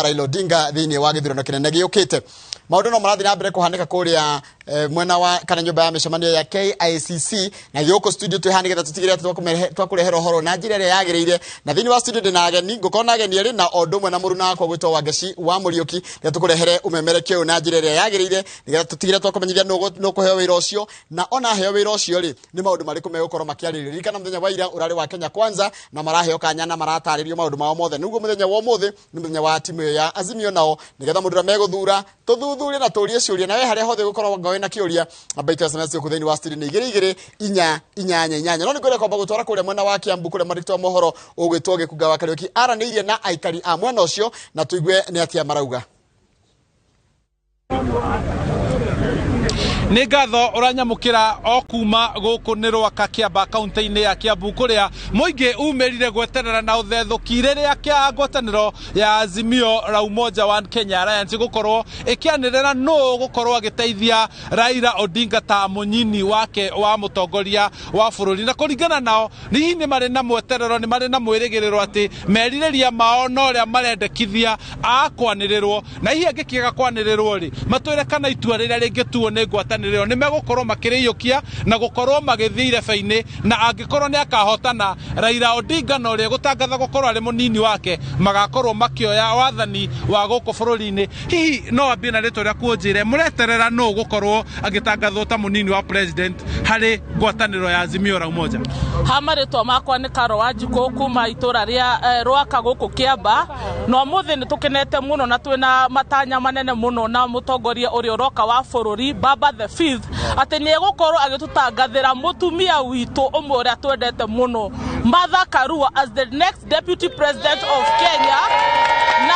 Raila Odinga thĩinĩ wa gĩthurano kĩnene gĩũkĩte. Maũndũ no marathiĩ na mbere kũhanĩka kũrĩa mwena wa kana nyũmba ya mĩcemanio ya KICC, na gũkũ studio twĩ haha nĩgetha tũtigĩrĩre atĩ twakũrehera ũhoro na njĩra ĩrĩa yagĩrĩire. Na thĩinĩ wa studio ndĩna ageni, ngũkorwo na ageni erĩ na o ũndũ ũmwe na mũruna wakwa gwĩtwo Wangeci wa Mũriũki, nĩgetha tũkũrehere ũmemerekio ũyũ na njĩra ĩrĩa yagĩrĩire, nĩgetha tũtigĩrĩre twakũmenyithia nũ ũkũheo wĩra ũcio, na ona aheo wĩra ũcio rĩ, nĩ maũndũ marĩkũ megũkorwo makĩarĩrĩrio. Ririkana mũthenya wa ira ũrarĩ wa Kenya Kwanza, na maraheo kanya na maratarĩrio maũndũ mao mothe. Nĩguo mũthenya wa ũmũthĩ nĩ mũthenya wa timu ĩyo ya Azimio, nao nĩgetha mũndũ ũrĩa megũthura tũthuthurie na tũrie ciũria. Nawe harĩa hothe ũgũkorwo ngao na kĩũria, namba itũ ya SMS gũkũ thĩinĩ wa studio nĩ 22488. No nĩ ngwenda kwamba gũtwara kũrĩa mwena wa Kiambu, kũrĩa mwandĩki wa mohoro ũgwĩtwo Gĩkunga wa Kariũki aranĩirie na aikari a mwena ũcio, na tũigue nĩ atĩa marauga. Nĩ ngatho ũranyamũkĩra o kuma gũkũ nĩ Rwaka Kĩamba kaunti-inĩ ya Kiambu, kũrĩa mũingĩ umĩrire gweterera na ũthethũki rĩrĩa kĩa ngwatanĩro ya Azimio la Umoja One Kenya Alliance gũkorwo ĩkĩanĩrĩra nũ gũkorwo agĩteithia Raila Odinga ta mũnyini wake wa mũtongoria wa bũrũri. Na kũringana nao, hihi nĩ marĩ na mweterero, nĩ marĩ na mwĩrĩgĩrĩro atĩ merirĩria mao na ũrĩa marendekithia akwanĩrĩrwo, na hihi angĩkĩaga kwanĩrĩrwo rĩ, matwĩre kana itua rĩrĩa rĩngĩtuo nĩ ngwatanĩro nĩ megũkorwo makĩrĩiyũkia na gũkorwo magĩthiĩ irebe-inĩ, na angĩkorwo nĩ akahotana Raila Odinga na ũrĩa gũtangatha gũkorwo arĩ mũnini wake magakorwo makĩoya wathani wa gũkũ bũrũri-inĩ. Hihi no ambie na rĩtwa rĩaku ũnjĩre mũreterera nũ gũkorwo agĩtangathwo ta mũnini wa president harĩ ngwatanĩro ya Azimio la Umoja? Ha marĩtwa makwa nĩ Karo Wanjikũ kuma itũra rĩa Rwaka gũkũ Kĩamba, na ũmũthĩ nĩ tũkenete mũno na twĩna matanya manene mũno na mũtongoria ũrĩa ũroka wa bũrũri Baba the Fifth, atĩ nĩ egũkorwo agĩtũtangathĩra mũtumia witũ ũmwe ũrĩa twendete mũno, Martha Karua, as the next deputy president of Kenya. Na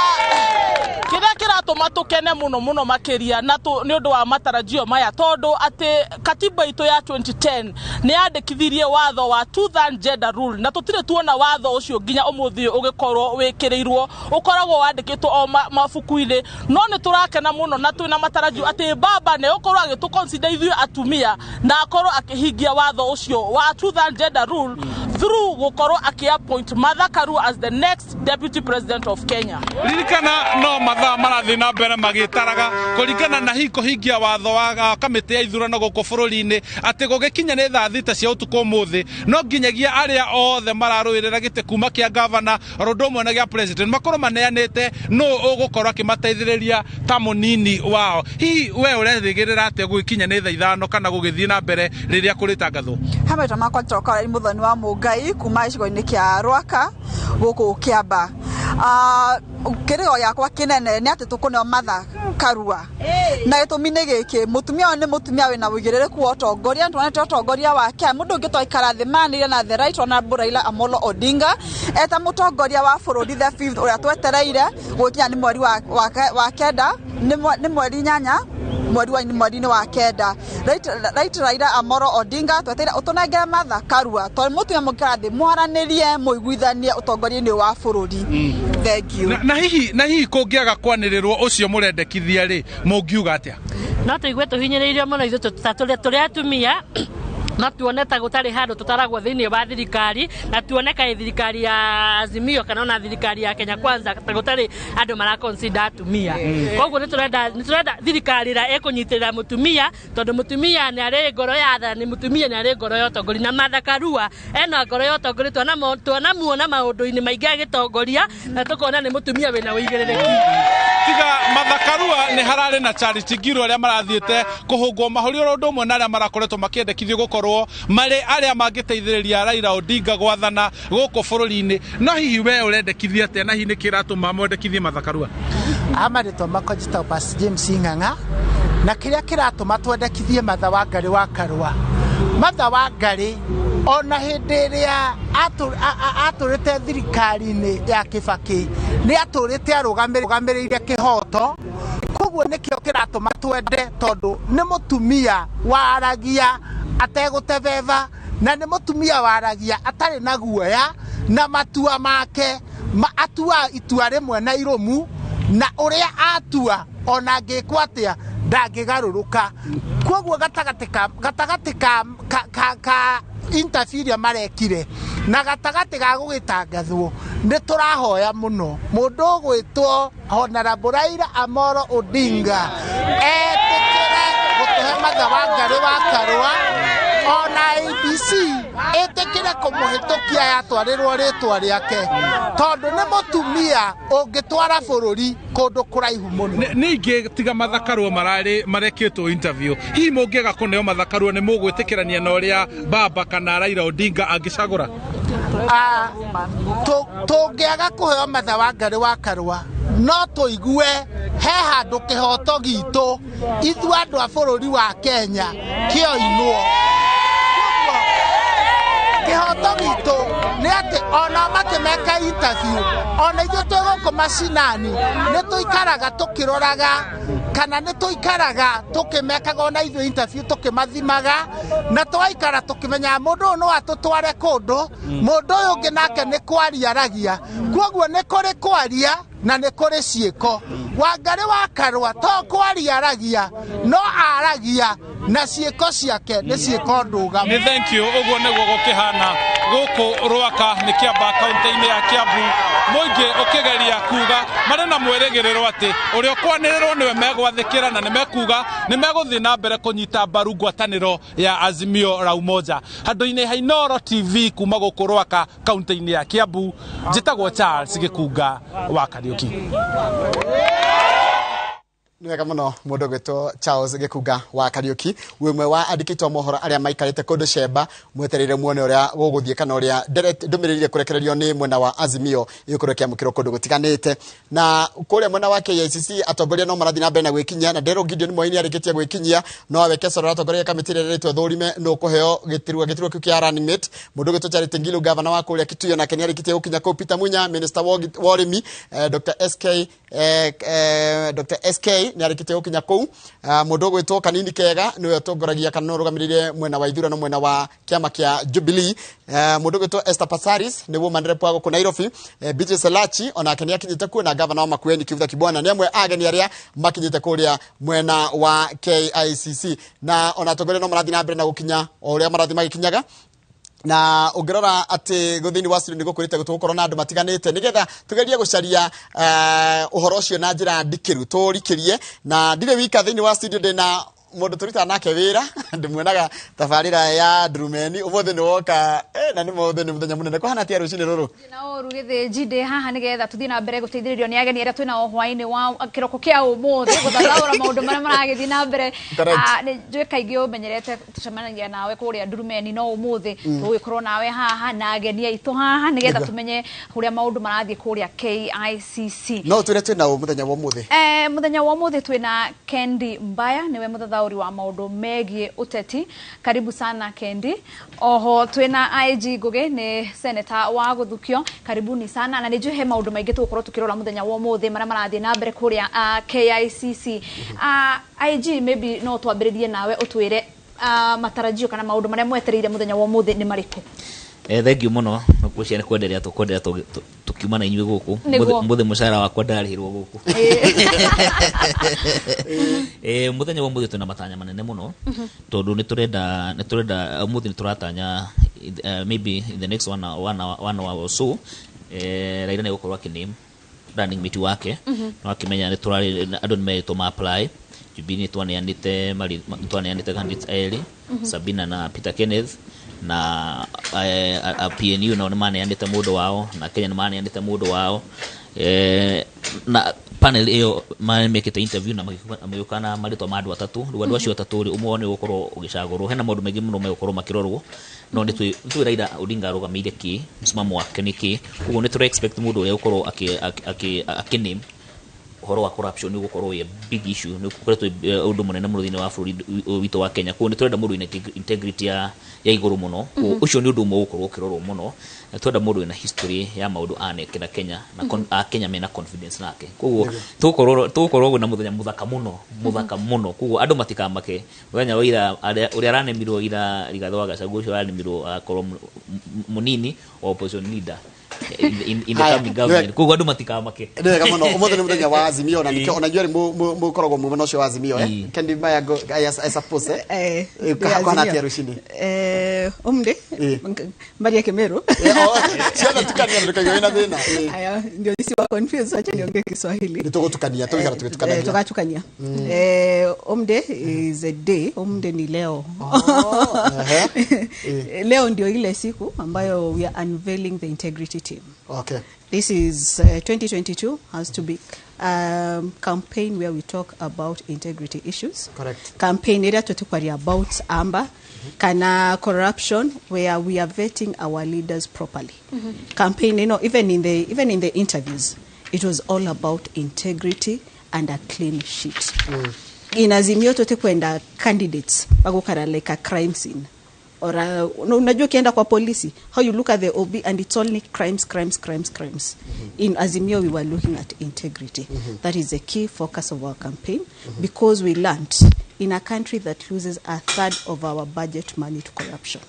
kĩrĩa kĩratũma tũkene mũno mũno makĩria na nĩ ũndũ wa matarajio maya, tondũ atĩ katiba itũ ya 2010 nĩ yandĩkithirie watho wa two third gender rule, na tũtirĩ tuona watho ũcio nginya ũmũthĩ ũgĩkorwo wĩkĩrĩirwo, ũkoragwo wandĩkĩtwo o mabuku-inĩ. No nĩ tũrakena mũno na twĩna matarajio atĩ baba nĩ egũkorwo agĩtũ consider ithuĩ atumia na akorwo akĩhingia watho ũcio wa two third gender rule through gũkorwo akĩ-appoint Martha Karua as the next deputy president of Kenya. Ririkana no mathaa marathiĩ na mbere magĩtaraga kũringana na hihi kũhingia watho wa kamĩtĩ ya ithurano gũkũ bũrũri-inĩ, atĩ gũgĩkinya nĩ thaa 6 cia ũtukũ ũmũthĩ no nginyagia arĩa othe mararũĩrĩra gĩtĩ kuma kĩa gavana oro ũndũ ũmwe na gĩa president makorwo maneanĩte nũ ũgũkorwo akĩmateithĩrĩria ta mũnini wao. Hihi we ũrerĩgĩrĩra atĩa gũgĩkinya nĩ thaa 5 kana gũgĩthiĩ na mbere rĩrĩa kũrĩtangathwo? Ha marĩtwa makwa njĩtagwo Caroline Muthoni wa Mũngai kuma gĩcigo-inĩ kĩa Rwaka gũkũ Kĩamba. Kĩrĩgo gĩakwa kĩnene nĩ atĩ tũkũneo Martha Karua, na gĩtũmi nĩ gĩkĩ: mũtumia ũyũ nĩ mũtumia wĩna ũigĩrĩrĩku wa ũtongoria. Nĩ tuonete ũtongoria wake, mũndũ ũngĩ twaikara thĩ manĩire na the Right Honorable Raila Amolo Odinga eta mũtongoria wa bũrũri the fifth ũrĩa twetereire gũgĩkinya nĩ mweri wa kenda, nĩ mweri 8 mweri wa mweri-inĩ wa kenda. Right Raila Amolo Odinga, twetereire ũtũnengere Martha Karua tondũ mũtumia mũngĩikara thĩ mwaranĩrie mũiguithanie ũtongoria-inĩ wa bũrũri. Thank you. Na hihi kũngĩaga kwanĩrĩrwo ũcio mũrendekithia rĩ, mũngiuga atĩa? No tũigue tũhinyĩrĩirio mũno ithuĩ ta tũrĩ atumia, no tuone ta gũtarĩ handũ tũtaragwo thĩinĩ wa thirikari, na tuone kaĩ thirikari ya Azimio kana ona thirikari ya Kenya Kwanza ta gũtarĩ andũ mara consider atumia. Koguo nĩ tũrenda thirikari ĩrĩa ĩkũnyitĩrĩra mũtumia, tondũ mũtumia nĩ arĩ ngoro ya tha, nĩ mũtumia nĩ arĩ ngoro ya ũtongoria, na Martha Karua ena ngoro ya ũtongoria. Twanamuona maũndũ-inĩ maingĩ agĩtongoria na tũkona nĩ mũtumia wĩna ũigĩrĩrĩki. Tiga Martha Karua, nĩ hararĩ na Charity Ngilu, arĩa marathiĩte kũhũngwo mahũri oro ũndũ ũmwe na arĩa marakoretwo makĩendekithio gũkorwo marĩ arĩa mangĩteithĩrĩria Raila Odinga gwathana gũkũ bũrũri-inĩ. No hihi we ũrendekithia atĩa, na hihi nĩ kĩratũma mwendekithie Martha Karua? Amarĩtwa makwa njĩtagwo Pastor James Ng'ang'a, na kĩrĩa kĩratũma twendekithie Martha Wangari wa Karua, Martha Wangari ona hĩndĩ ĩrĩa atũrĩte thirikari-inĩ ya Kĩbakĩ nĩ atũrĩte arũgamĩrĩire kĩhoto. Koguo nĩkĩo kĩratũma twende, tondũ nĩ mũtumia waragia ategũtebeba, na nĩ mũtumia waragia atarĩ na guoya, na matua make atua itua rĩmwe na irũmu, na ũrĩa atua ona angĩkwo atĩa ndangĩgarũrũka. Koguo gatagatĩ ka interview iria marekire Na gatagatĩ ga gũgĩtangathwo nĩ tũrahoya mũno mũndũ ũgwĩtwo Honorable Raila Amolo Odinga etĩkĩre gũtũhe Martha Wangari wa Karua, ona ABC ĩtĩkĩre kũmũhĩtũkia yatwarĩrwo rĩtwa rĩake, tondũ nĩ mũtumia ũngĩtwara bũrũri kũndũ kũraihu mũno. Ningĩ tiga Martha Karua mararĩ marekĩtwo interview, hihi mũngĩaga kũneo Martha Karua nĩ mũgwĩtĩkĩrania na ũrĩa baba kana Raila Odinga angĩcagũra? Tũngĩaga kũheo Martha Wangari wa Karua, no tũigue he handũ kĩhoto gitũ ithuĩ andũ a bũrũri wa Kenya kĩoinwo. Kĩhoto gitũ nĩ atĩ ona makĩmeka interview, ona ithuĩ twĩ gũkũ macinani nĩ tũikaraga tũkĩroraga, kana nĩ tũikaraga tũkĩmekaga ona ithuĩ interview, tũkĩmathimaga, na tũgaikara tũkĩmenyaga mũndũ ũyũ no atũtware kũndũ, mũndũ ũyũ ũngĩ nake nĩ kwaria aragia. Koguo nĩ kũrĩ kwaria na nĩ kũrĩ ciĩko. Wangari wa Karua to kwaria aragia, no aragia na ciĩko ciake nĩ ciĩko ndũgamu. Nĩ thank you. Ũguo nĩguo gũkĩhana gũkũ Rwaka nĩ Kĩamba, kaunti-inĩ ya Kiambu, mũingĩ ũkĩgeria kuga marĩ na mwĩrĩgĩrĩro atĩ ũrĩa ũkwanĩrĩrwo nĩwe megwathĩkĩra, na nĩ mekuga nĩ megũthiĩ na mbere kũnyita mbaru ngwatanĩro ya Azimio la Umoja. Handũ-inĩ ha Inooro TV kuma gũkũ Rwaka, kaunti-inĩ ya Kiambu, njĩtagwo Charles Gĩkunga wa Kariũki. Nĩ wega mũno mũndũ ũgwĩtwo Charles Gĩkunga wa Kariũki, wĩ ũmwe wa andĩkĩtwo a mohoro arĩa maikarĩte kũndũ cemba mwetereire muone ũrĩa gũgũthiĩ kana ũrĩa ndũmĩrĩri ĩkũrekererio nĩ mwena wa Azimio ĩgũkorwo ĩkĩamũkĩrwo kũndũ gũtiganĩte. Na kũrĩa mwena wa KICC atongoria no marathiĩ na mbere na gwĩkinyia, na Nderũ Gideon Moi nĩ arĩkĩtie gwĩkinyia, no Aweke Soro aratongoria kamĩtĩ ĩrĩa ĩrĩtwo thũrime nũ kũheo gĩturwa kĩu kĩa running mate. Mũndũ ũgwĩtwo Charity Ngilu, gavana wa kũrĩa Kitui, onake nĩ arĩkĩtie gũkinya kũu. Peter Munya, minister wa ũrĩmi, Dr. SK, Dr. SK nĩ arĩkĩtie gũkinya kũu. Mũndũ ũgwĩtwo Kanini Kega nĩwe ũtongoragia kana ũrũgamĩrĩire mwena wa ithurano mwena wa kĩama kĩa Jubilee. Mũndũ ũgwĩtwo Esther Passaris nĩ woman rep wa gũkũ Nairobi. Beatrice Elachi onake nĩ akinyĩte kuo, na gavana wa Makueni Kivutha Kibwana nĩ amwe a ageni arĩa makinyĩte kũrĩa mwena wa KICC. Na ona atongoria no marathiĩ na mbere na gũkinya o ũrĩa marathiĩ magĩkinyaga, na ũngĩrora atĩ thĩinĩ wa studio nĩ gũkũrĩte tũgũkorwo na andũ matiganĩte nĩgetha tũgerie gũcaria ũhoro ũcio na njĩra ndikĩru tũrikĩrie. Na ndirĩ wika thĩinĩ wa studio, ndĩna mũndũ tũrutaga nake wĩra, ndĩmuonaga tabarĩra ya Ndurumeni. Ũmũthĩ nĩ woka, na nĩ mũthĩ nĩ mũthenya mũnene. Kũhana atĩa rũcinĩ rũrũ? Na ũru gĩthĩnji, ndĩ haha nĩgetha tũthiĩ na mbere gũteithĩrĩrio nĩ ageni arĩa twĩnao hwaĩ-inĩ wa kĩroko kĩa ũmũthĩ gũthathaũra maũndũ marĩa maragĩthiĩ na mbere. Nĩ njũĩ kaingĩ ũmenyerete tũcemanagia nawe kũrĩa Ndurumeni, no ũmũthĩ tũgũgĩkorwo nawe haha na ageni aitũ haha nĩgetha tũmenye ũrĩa maũndũ marathiĩ kũrĩa KICC. No twĩre twĩna ũ mũthenya wa ũmũthĩ? Mũthenya wa ũmũthĩ twĩna Kendi Mbaya, nĩwe mũthathaũri wa maũndũ megiĩ ũteti. Karibu sana, Kendi. Oho twĩna IG Ngugi, nĩ senator wa Gũthukio. Karibuni sana, na nĩ njũĩ he maũndũ maingĩ tũgũkorwo tũkĩrora mũthenya wa ũmũthĩ marĩa marathiĩ na mbere kũrĩa KICC. IG, maybe no twambĩrĩrie nawe ũtwĩre matarajio kana maũndũ marĩa mwetereire mũthenya wa ũmũthĩ nĩ marĩkũ? Thank you mũno. Ngwĩciria nĩ kwenderea tũkwenderea tũkiuma na inyuĩ gũkũ. Mũthĩ mũcara wakwa ndarĩhirwo gũkũ. Mũthenya wa ũmũthĩ twĩna matanya manene mũno, tondũ nĩ tũrenda ũmũthĩ nĩ tũratanya maybe in the next one hour or so, Raila nĩ egũkorwo akĩname running mate wake. No akĩmenya nĩ tũrarĩ andũ nĩ merĩtwo ma apply. Jubilee nĩ twaneanĩte candidates erĩ, Sabina na Peter Kenneth, na PNU nao nĩ maneanĩte mũndũ wao, na Kenya nĩ maneanĩte mũndũ wao, na panel ĩyo mekĩte interview na magĩũka na marĩtwa ma andũ atatũ. Rĩu andũ acio atatũ rĩ, ũmwe wao nĩ ũgũkorwo ũgĩcagũrwo. Hena maũndũ maingĩ mũno megũkorwo makĩrorwo, no nĩ twĩ Raila Odinga arũgamĩire kĩ, msimamo wake nĩ kĩ. Koguo nĩ tũra expect mũndũ ũrĩa ũgũkorwo akĩ name ũhoro wa corruption nĩ ũgũkorwo wĩ a big issue, nĩ ũkoretwo ũndũ mũnene mũno thĩinĩ wa bũrũri witũ wa Kenya. Koguo nĩ tũrenda mũndũ wĩna integrity ya igũrũ mũno. Koguo ũcio nĩ ũndũ ũmwe ũgũkorwo ũkĩrorwo mũno, na tũrenda mũndũ wĩna history ya maũndũ anekĩra Kenya na Akenya mena confidence nake. Koguo tũgũkorwo na mũthenya mũthaka mũno, mũthaka mũno. Koguo andũ matikamake mũthenya wa ira ũrĩa aranemirwo ira, Rigathĩ wa Gachagua ũcio aranemirwo akorwo mũnini wa opposition leader. in the coming government. Koguo andũ matikamake. Nĩ wega mũno. Ũmũthĩ nĩ mũthenya wa Azimio, na nĩkĩo ona inyuĩ mũkoragwo mwĩ mwena ũcio wa Azimio, eh? Kendi Maya, I suppose, eh? Kũhana atĩa rũcinĩ? Umde Maria Kemeru. Ciothe tukania, ndũkaigua wĩna thĩna. Aya, ndio nisiwa confuse, acha niongee Kiswahili. Nĩ tũgũtukania, tũgĩikara tũgĩtukanagia. Tukatukania. Umde is a day, umde ni leo. Leo ndio ile siku ambayo we are unveiling the integrity team. This is 2022 has to be campaign where we talk about integrity issues. Correct. Campaign area tutukwari about amber kana corruption, where we are vetting our leaders properly. Campaign, even in the interviews, it was all about integrity and a clean sheet. In Azimio tutikwenda candidates bagukara like a crime scene. Or no, unajua ukienda kwa polisi, how you look at the OB and it's only crimes, crimes, crimes, crimes. In Azimio we were looking at integrity. That is the key focus of our campaign, because we learnt in a country that loses a third of our budget money to corruption,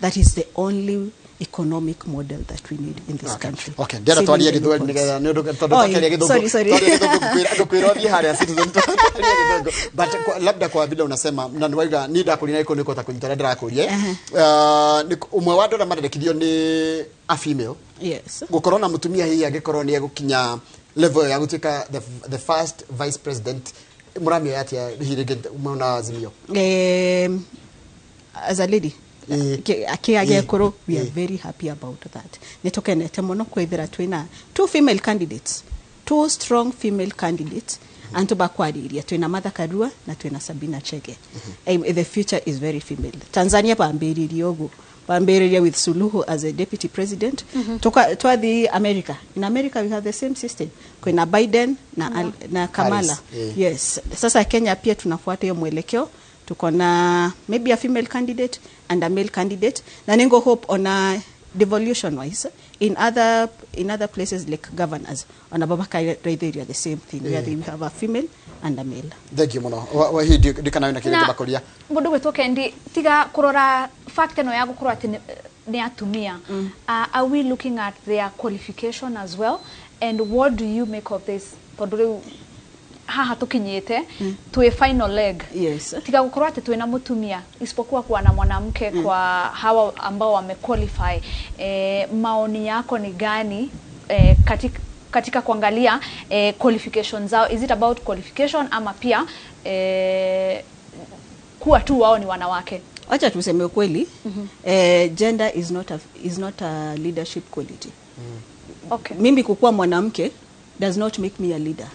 that is the only economic model that we need in this country. Okay, ndĩrenda twarie Gĩthweri nĩgetha nĩ ũndũ tondũ twakeria Gĩthũngũ. Sorry, sorry. Twaria Gĩthũngũ, ngũkwĩra ũthiĩ harĩa Citizen twarie Gĩthũngũ. But labda kwa vile unasema na nĩwaiga niĩ ndakũria na gĩkũyũ nĩkũhota kũnyita ũrĩa ndĩrakũria. Ũmwe wa andũ arĩa marendekithio nĩ a female. Gũkorwo na mũtumia hihi angĩkorwo nĩ egũkinya level ya gũtuĩka the first vice president, mũramĩoya atĩa hihi rĩngĩ mwena Azimio? As a lady kä we are very happy about that. Nä tå kenete må no kwithira twina two female candidates, two strong female candidates, antu bakwariria twina Martha Karua na twina Sabina Chege. The future is very female. Tanzania bambĩrĩrie ũguo, bambĩrĩria with Suluhu as a deputy president. Twathi America, in America we have the same system, kwina Biden na Kamala. Harris. Yes, sasa Kenya pia tunafuata hiyo mwelekeo. Tuko na maybe a female candidate and a male candidate, na ningo hope on a devolution wise in other places like governors on Ababaka Raithiria, the same thing, where they have a female and a male. Thank you muno. Wa hihi ndikana wĩna kĩrĩa bakũria. Mũndũ gwĩtwo Kendi, tiga kũrora fact ĩno ya gũkorwo atĩ nĩ atumia, are we looking at their qualification as well, and what do you make of this, tondũ rĩu haha tũkinyĩte twĩ final leg? Tiga gũkorwo atĩ twĩna mũtumia, isipokuwa kuwa na mwanamke kwa hawa ambao wamequalify, maoni yako ni gani katika kuangalia qualification zao? Is it about qualification ama pia kuwa tu wao ni wanawake? Wacha tuseme ukweli, gender is not a leadership quality. Mimi kukuwa mwanamke does not make me a leader.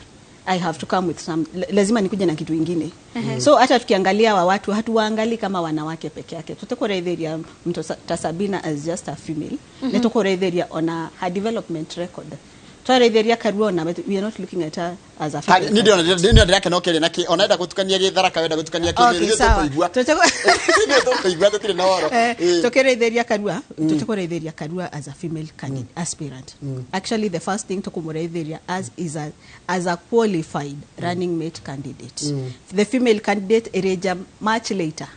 I have to come with some, lazima nikuje na kitu ingine. So hata tukiangalia wa watu, hatuwaangali kama wanawake peke yake. Tutakoretheria mtu ta Sabina as just a female, nitukoretheria ona her development record, twaretheria Karua ona, but we are not looking at her as a female. Ni ndĩrona nĩ ndĩrakena ũkĩaria na ona enda gũtukania gĩtharaka, wenda gũtukania kĩmĩrĩ, Okay, sawa. tũkũigua. Ithuĩ tũkũigua, tũtirĩ na ũhoro. Tukiretheria Karua, tutikuretheria Karua as a female candidate aspirant. Actually, the first thing tukumuretheria as is as a qualified running mate candidate. The female candidate ereja much later.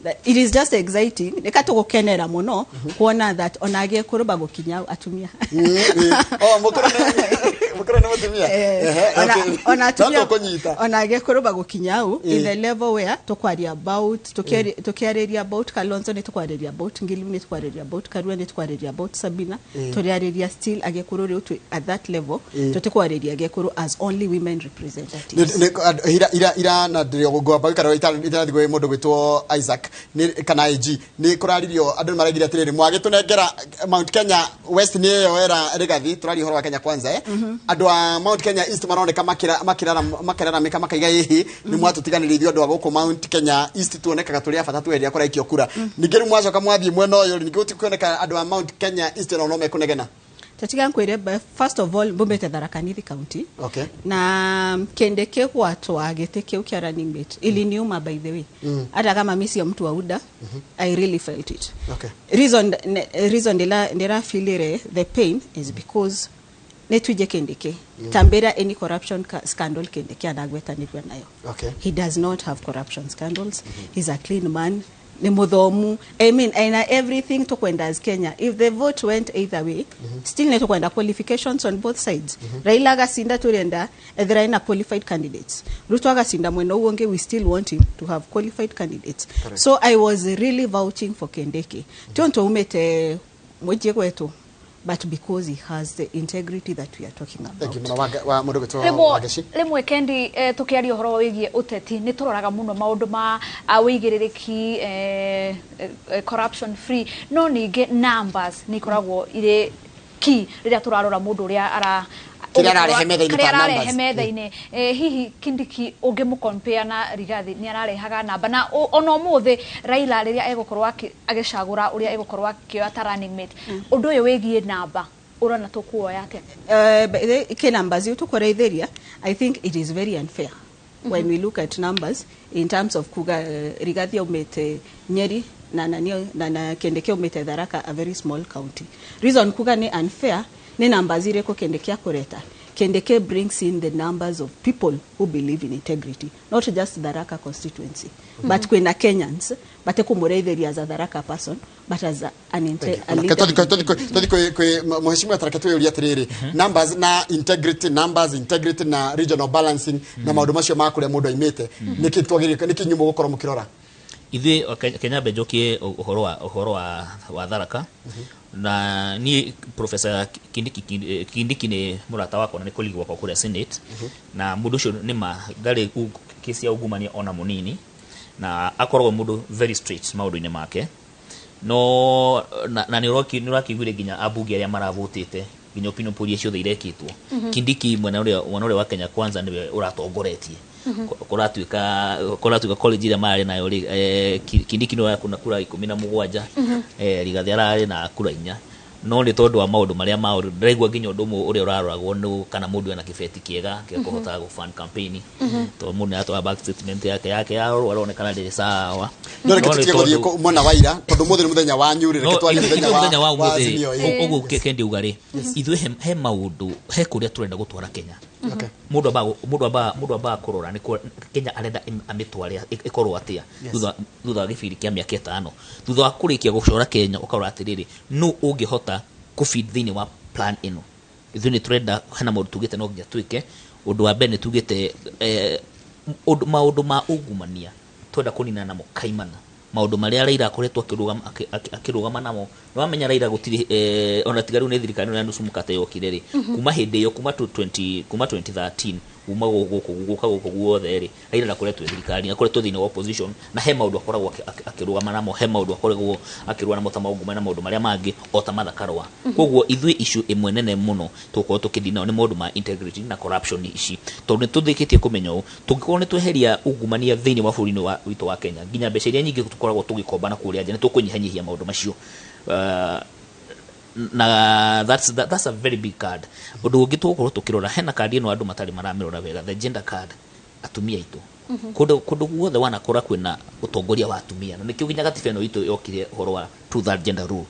That it is just exciting reka tugukenera muno kuona that ona agĩkũrũ bagũkinya atumia. Oh, mũkũrũ nĩ mũtumia. Ehe, okay. Ona atumia No tũkũnyita. Ona agĩkũrũ bagũkinya au in the level where tukwaria about, tukiarĩria about Kalonzo, nĩ tukwarĩria about Ngilu, nĩ tukwarĩria about Karua, nĩ tukwarĩria about Sabina, tũrĩarĩria still agĩkũrũ rĩu twĩ at that level. Tũtikwarĩria agĩkũrũ as only women representatives. Ira na ngwamba gũikara itarathi gwĩ mũndũ gwĩtwo Isaac kana IG nĩ kũraririo, andũ nĩ maraigire atĩrĩrĩ, mwagĩtũnengera Mount Kenya West nĩ ĩyo era Rigathi, tũraria ũhoro wa Kenya Kwanza, eh? Andũ a Mount Kenya East maroneka makĩraramĩka makaiga ĩhĩ nĩ mwatũtiganĩria ithuĩ andũ a gũkũ Mount Kenya East, tuonekaga tũrĩ a bata tweria kũraikio kura. Ningĩ rĩu mwacoka mwathiĩ mwena ũyũ, ningĩ gũtikuoneka andũ a Mount Kenya East nao no mekũnegena. Tatiga nkwĩre, first of all, mbũmbĩte Tharaka Nithi County na kende kĩgwatwa gĩtĩ kĩu kĩa running mate iliniuma, by the way. Hata kama mi sio mtu wa UDA, I really felt it. Reason ndĩrafeelire the pain is because nĩtwije Kindiki tambira any corruption scandal Kindiki anagwetanĩrio nayo. He does not have corruption scandals. He's a clean man. Nĩ mũthomu, I mean, aina everything tukwenda as Kenya. If the vote went either way, still nĩ tukwenda qualifications on both sides. Raila agacinda, turenda ethera ina qualified candidates. Ruto agacinda mwena ũguo ũngĩ, we still want him to have qualified candidates. So I was really vouching for Kindiki, ti ũntũ umĩte mũingĩ gwetũ, but because he has the integrity that we are talking about. Thank you mũno wa mũndũ gwĩtwo Rĩmwe Wangeci. Rĩmwe Kendi, tũkĩaria ũhoro wĩgiĩ ũteti nĩ tũroraga mũno maũndũ ma wĩigĩrĩrĩki, corruption free, no ningĩ numbers nĩ ikoragwo irĩ key rĩrĩa tũrarora mũndũ ũrĩa ara Kĩrĩa ararehe metha-inĩ kĩrĩa ta ararehe numbers. Metha-inĩ. Hihi Kindiki ũngĩmũcompare na Rigathi, nĩ ararehaga namba na ona ũmũthĩ Raila rĩrĩa egũkorwo agĩcagũra ũrĩa egũkorwo akĩoya ta running mate, ũndũ ũyũ wĩgiĩ namba ũrona tũkuoya atĩa? But ke numbers you tukoretheria, I think it is very unfair when we look at numbers in terms of kuga Rigathi aumite Nyeri na nani na Kindiki aumite Tharaka, a very small county. Reason kuga ni unfair ni numbers ireko Kindiki akureta. Kindiki brings in the numbers of people who believe in integrity, not just Tharaka constituency, but kwina Kenyans but kumureitheria as a Tharaka person, but as a leader. Tũthi kwĩ mheshimiwa Tareke, twĩyũrie atĩrĩrĩ, numbers na integrity, numbers, integrity na regional balancing na maũndũ macio ma kũrĩa mũndũ aimĩte, nĩkĩ twagĩrĩire, nĩkĩ inyuĩ mũgũkorwo mũkĩrora? Ithuĩ Kenya mbe njokie ũhoro wa Tharaka na niĩ Professor Kindiki. Kindiki nĩ mũrata wakwa na nĩ colleague wakwa kũrĩa Senate, na mũndũ ũcio nĩ ma ndarĩ kesi ya ungumania ona mũnini, na akoragwo mũndũ very straight maũndũ-inĩ make. No na nĩ ũrakĩiguire nginya ambunge arĩa maravotĩte, nginya opinion poll iria ciothe irekĩtwo, Kindiki mwena ũrĩa wa Kenya Kwanza nĩwe ũratongoretie. Kũratuĩka college ĩrĩa mararĩ nayo rĩ, Kindiki nĩwe ũrakuna kura 17, Rigathi ararĩ na kura 4, no nĩ tondũ wa maũndũ marĩa maũndũ ndĩraigua nginya ũndũ ũmwe ũrĩa ũraroragwo nĩ kana mũndũ ena kĩbeti kĩega gĩa kũhota gũ-fund campaign, tondũ mũndũ nĩaratwara bank statement yake yarorwo aronekana ndĩrĩ sawa. No reke No nĩ tũtige gũthiĩ mwena wa ira, tondũ ũmũthĩ nĩ mũthenya wanyu rĩ, reke No, twarie ithuĩ mũthenya mũthenya wa wa ũmũthĩ Azimio, ĩ. ũguo Kendi uga rĩ, ithuĩ he maũndũ, he kũrĩa tũrenda gũtwara Kenya. Mũndũ ambaga kũrora nĩ Kenya arenda amĩtware ĩkorwo atĩa thutha wa gĩbindi kĩa mĩaka 5. Thutha wa kũrĩkia gũcora Kenya, ũkarora atĩrĩrĩ, nũ ũngĩhota kũfit thĩinĩ wa plan ĩno? Ithuĩ nĩ tũrenda, hena maũndũ tugĩte no nginya twĩke. Ũndũ wa mbere nĩ tugĩte maũndũ ma ungumania twenda kũnina namo kaimana, maũndũ marĩa Raila akoretwo akĩrũgama namo. Nĩ wamenya Raila gũtirĩ ona tiga rĩu nĩ thirikari ĩno ya nusu mkate yokire rĩ, kuma hĩndĩ ĩyo, kuma 20, kuma 2013, kuma gũkũ gũka gũkũ guothe rĩ, Raila ndakoretwo thirikari, akoretwo thĩinĩ wa opposition, na he maũndũ akoragwo akĩrũgama namo, he maũndũ akoragwo akĩrũa namo ta maungumania na maũndũ marĩa mangĩ o ta Martha Karua. Koguo ithuĩ issue ĩmwe nene mũno tũgũkorwo tũkĩdeal nayo nĩ maũndũ ma integrity na corruption ici, tondũ nĩ tũthĩkĩtie kũmenya ũũ, tũngĩkorwo nĩ tweheria ungumania thĩinĩ wa bũrũri-inĩ witũ wa Kenya, nginya mbeca iria nyingĩ tũkoragwo tũgĩkomba na kũrĩa nja, nĩ tũkũnyihanyihia maũndũ macio. Na that's a very big card. Ũndũ ũngĩ tũgũkorwo tũkĩrora, hena kandi ĩno andũ matarĩ maramĩrora wega, the gender card, atumia aitũ kũndũ guothe wanakora kwĩna ũtongoria wa atumia, na nĩkĩo nginya gatiba ĩno itũ yokire ũhoro wa two third gender rule,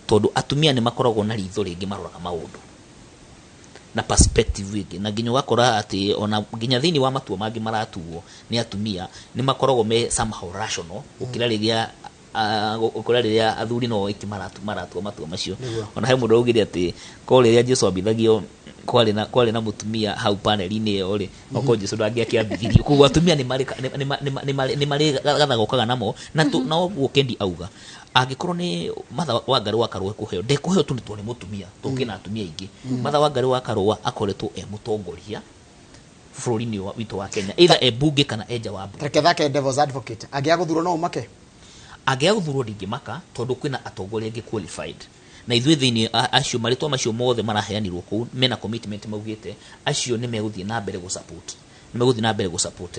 tondũ atumia nĩ makoragwo na ritho rĩngĩ maroraga maũndũ na perspective ĩngĩ, na nginya ũgakora atĩ ona nginya thĩinĩ wa matua mangĩ maratuo nĩ atumia nĩ makoragwo me somehow rational gũkĩra rĩrĩa athuri no oiki maratua matua macio. Ona he mũndũ augire atĩ ko rĩrĩa Jesu ambithagio kwarĩ na mũtumia hau panel-inĩ ĩyo rĩ, okorwo Jesu ndangĩakĩambithirio. Koguo atumia nĩ marĩ gathagokaga namo na ũguo Kendi auga, angĩkorwo nĩ Martha Wangari wa Karua kũheo, ndekũheo tu nĩ tondũ nĩ mũtumia, tondũ kwĩna atumia aingĩ. Martha Wangari wa Karua akoretwo e mũtongoria bũrũri-inĩ witũ wa Kenya, either e bunge kana e nja wa bunge. Reke thake devil's advocate, angĩaga gũthurwo no ũmake? Angĩaga gũthurwo ndingĩmaka, tondũ kwĩna atongoria angĩ qualified, na ithuĩ thĩinĩ acio marĩtwa macio mothe maraheanirwo kũu mena commitment maugĩte acio nĩ megũthiĩ na mbere gũ-support, nĩ megũthiĩ na mbere gũ-support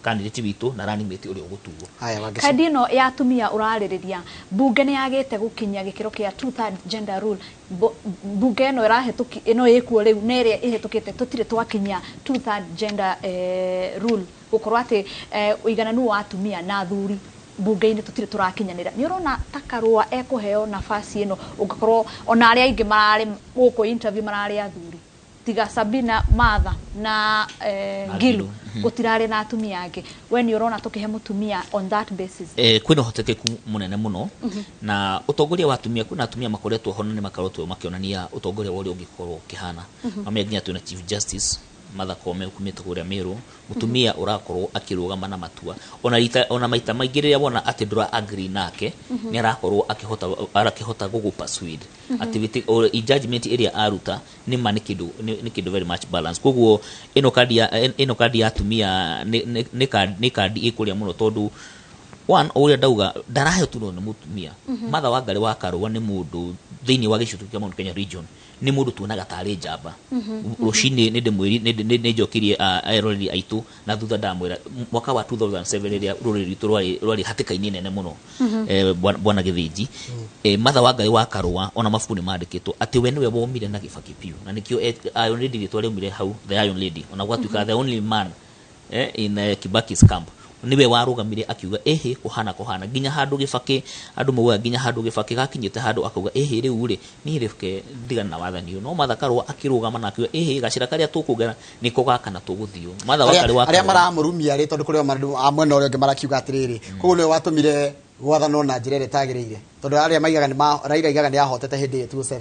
candidate witũ na running mate ũrĩa ũgũtuo. Haya, Wangeci. Kandi ĩno ya atumia ũrarĩrĩria, bunge nĩ yagĩte gũkinyia gĩkĩro kĩa two third gender rule. Bunge ĩno ĩrahĩtũki ĩno ĩkuo rĩu na ĩrĩa ĩhĩtũkĩte, tũtirĩ twakinyia two third gender rule, gũkorwo atĩ ũigananu wa atumia na athuri bunge-inĩ tũtirĩ tũrakinyanĩra. Nĩ ũrona ta Karũa ekũheo nafasi ĩno ũngĩkorwo ona arĩa aingĩ mararĩ gũkũ interview mararĩ athuri? Tiga Sabina, Martha na Ngilu, gũtirarĩ na atumia angĩ. We nĩ ũrona tũkĩhe mũtumia on that basis? Kwĩna ũhotekeku mũnene mũno na ũtongoria wa atumia. Kwĩna atumia makoretwo ho na nĩ makoretwo makĩonania ũtongoria wa ũrĩa ũngĩkorwo ũkĩhana. Mamenya nginya twĩna Chief Justice Martha Koome kumĩte kũrĩa Meru, mũtumia ũrakorwo akĩrũgama na matua ona rita, ona maita maingĩ rĩrĩa wona atĩ ndũra agree nake, nĩ arakorwo akĩhota arakĩhota gũgũ persuade activity or judgment ĩrĩa aruta nĩ ma nĩ kĩndũ very much balance. Koguo ĩno kandi ya atumia nĩ kandi ĩkũrĩa mũno, tondũ one, o ũrĩa ndauga, ndaraheo tu no nĩ mũtumia. Martha Wangari wa Karũa nĩ mũndũ thĩinĩ wa gĩcigo kĩa Mount Kenya region, nĩ mũndũ tuonaga tarĩ njamba. Rũcinĩ nĩ ndĩmwĩri nĩ njokirie eroreri aitũ na thutha, ndamwĩra mwaka wa 2007 rĩrĩa rũrĩrĩ rwitũ rwarĩ hatĩka-inĩ nene mũno, bwana Gĩthĩnji, Martha Wangari wa Karũa, ona mabuku nĩ mandĩkĩtwo atĩ we nĩwe womire na Gĩbakĩ biũ, na nĩkĩo Iron Lady rĩtwa rĩaumire hau, the Iron Lady, ona gwatuĩka the only man in Kibaki's camp, niwe warũgamire akiuga ĩhĩ kũhana kũhana nginya handũ Gĩbakĩ, andũ maugaga nginya handũ Gĩbakĩ gakinyĩte handũ akauga ĩhĩ rĩu rĩ niĩ reke ndigane na wathani ũyũ, no Martha Karũa akĩrũgama na akiuga ĩhĩ gacĩra karĩa tũkũgera nĩko gaka na tũgũthiĩ. Martha Wangari wa Arĩa Karũa maramũrumia rĩ, tondũ kũrĩ o a mwena ũrĩa ũngĩ marakiuga atĩrĩrĩ, koguo nĩwe watũmire gwathanwo na njĩra ĩrĩa ĩtagĩrĩire, tondũ arĩa maigaga nĩ Raila aigaga nĩ ahotete hĩndĩ ĩyo 2007,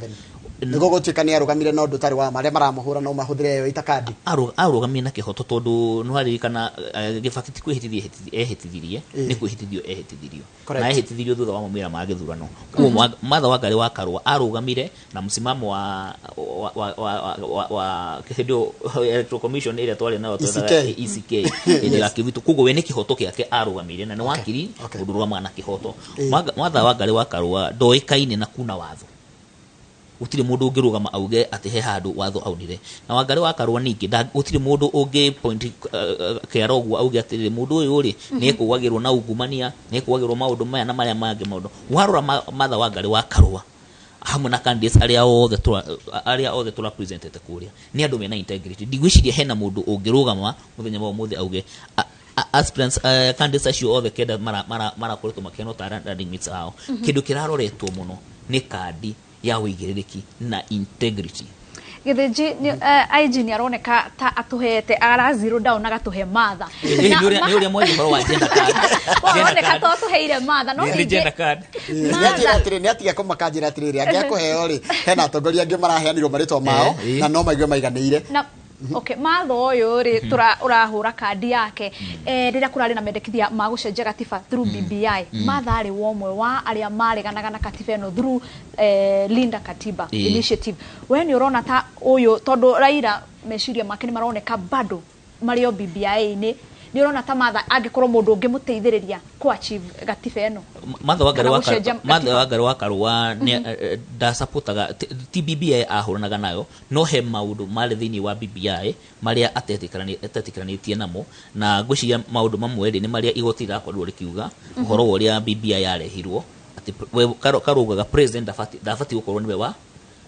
nĩguo gũtuĩka nĩ arũgamire na ũndũ ũtarĩ wa ma, arĩa maramũhũra no mahũthĩre ĩyo ita kandi. Arũgamire na kĩhoto, tondũ nĩwaririkana Gĩbakĩ ti kwĩhĩtithia ehĩtithirie, nĩ kwĩhĩtithio ehĩtithirio na ehĩtithirio thutha wa maumĩrĩra ma gĩthurano. Koguo Martha Wangari wa Karũa arũgamire na msimamo wa hĩndĩ ĩyo Electoral Commission ĩrĩa twarĩ nayo twethaga ECK. ECK hĩndĩ ya Kĩwitũ. Koguo we nĩ kĩhoto gĩake arũgamire na nĩ wakiri, mũndũ ũrũgamaga na kĩhoto. Martha Wangari wa Karũa ndoĩkaine na kuna watho. Gũtirĩ mũndũ ũngĩrũgama auge atĩ he handũ watho aunire na Wangari wa Karũa. Ningĩ gũtirĩ mũndũ ũngĩ point kĩara ũguo auge atĩrĩrĩ, mũndũ ũyũ rĩ nĩ ekũgwagĩrwo na ungumania, nĩ ekũgwagĩrwo maũndũ maya na marĩa mangĩ. Maũndũ warora Martha Wangari wa Karũa hamwe na candidates arĩa othe tũra presentete kũrĩa nĩ andũ mena integrity. Ndigwĩciria hena mũndũ ũngĩrũgama mũthenya wa ũmũthĩ auge aspirants, candidates acio othe kenda marakoretwo makĩheanwo ta running mates ao. Kĩndũ kĩraroretwo mũno nĩ kandi ya ũigĩrĩrĩki na integrity. Gĩthĩnji, IG nĩ aroneka ta atũhete ara zero down agatũhe Martha. Nĩ ũrĩa mwaria ũhoro wa gender card. Aroneka ta atũheire Martha, no Nĩ ningĩ gender card. Nĩanjĩra atĩrĩ, nĩ atiga kũmaka njĩra atĩrĩrĩ, angĩakũheo rĩ, hena atongoria angĩ maraheanirwo marĩtwa mao na no maigue maiganĩire. Na okay, Martha ũyũ rĩ ũrahũra kandi yake, rĩrĩa kũrarĩ na mendekithia ma gũcenjia gatiba through BBI, Martha arĩ wa ũmwe wa arĩa mareganaga na katiba ĩno through Linda Katiba Initiative. We nĩ ũrona ta ũyũ, tondũ Raila meciria make nĩ maroneka bado marĩ o BBI-inĩ, nĩ ũrona ta Martha angĩkorwo mũndũ ũngĩmũteithĩrĩria kũ achieve gatiba ĩno? Martha Wangari Kana wa gũcenjia Martha gatiba. Wangari wa Karũa nĩ ndasapotaga ti BBI ahũranaga nayo, no he maũndũ marĩ thĩinĩ wa BBI marĩa atetĩkĩranĩtie namo, na ngwĩciria maũndũ mamwe rĩ nĩ marĩa igoti rĩrakorirwo rĩkiuga ũhoro wa ũrĩa BBI yarehirwo, atĩ we karaugaga president ndabatiĩ gũkorwo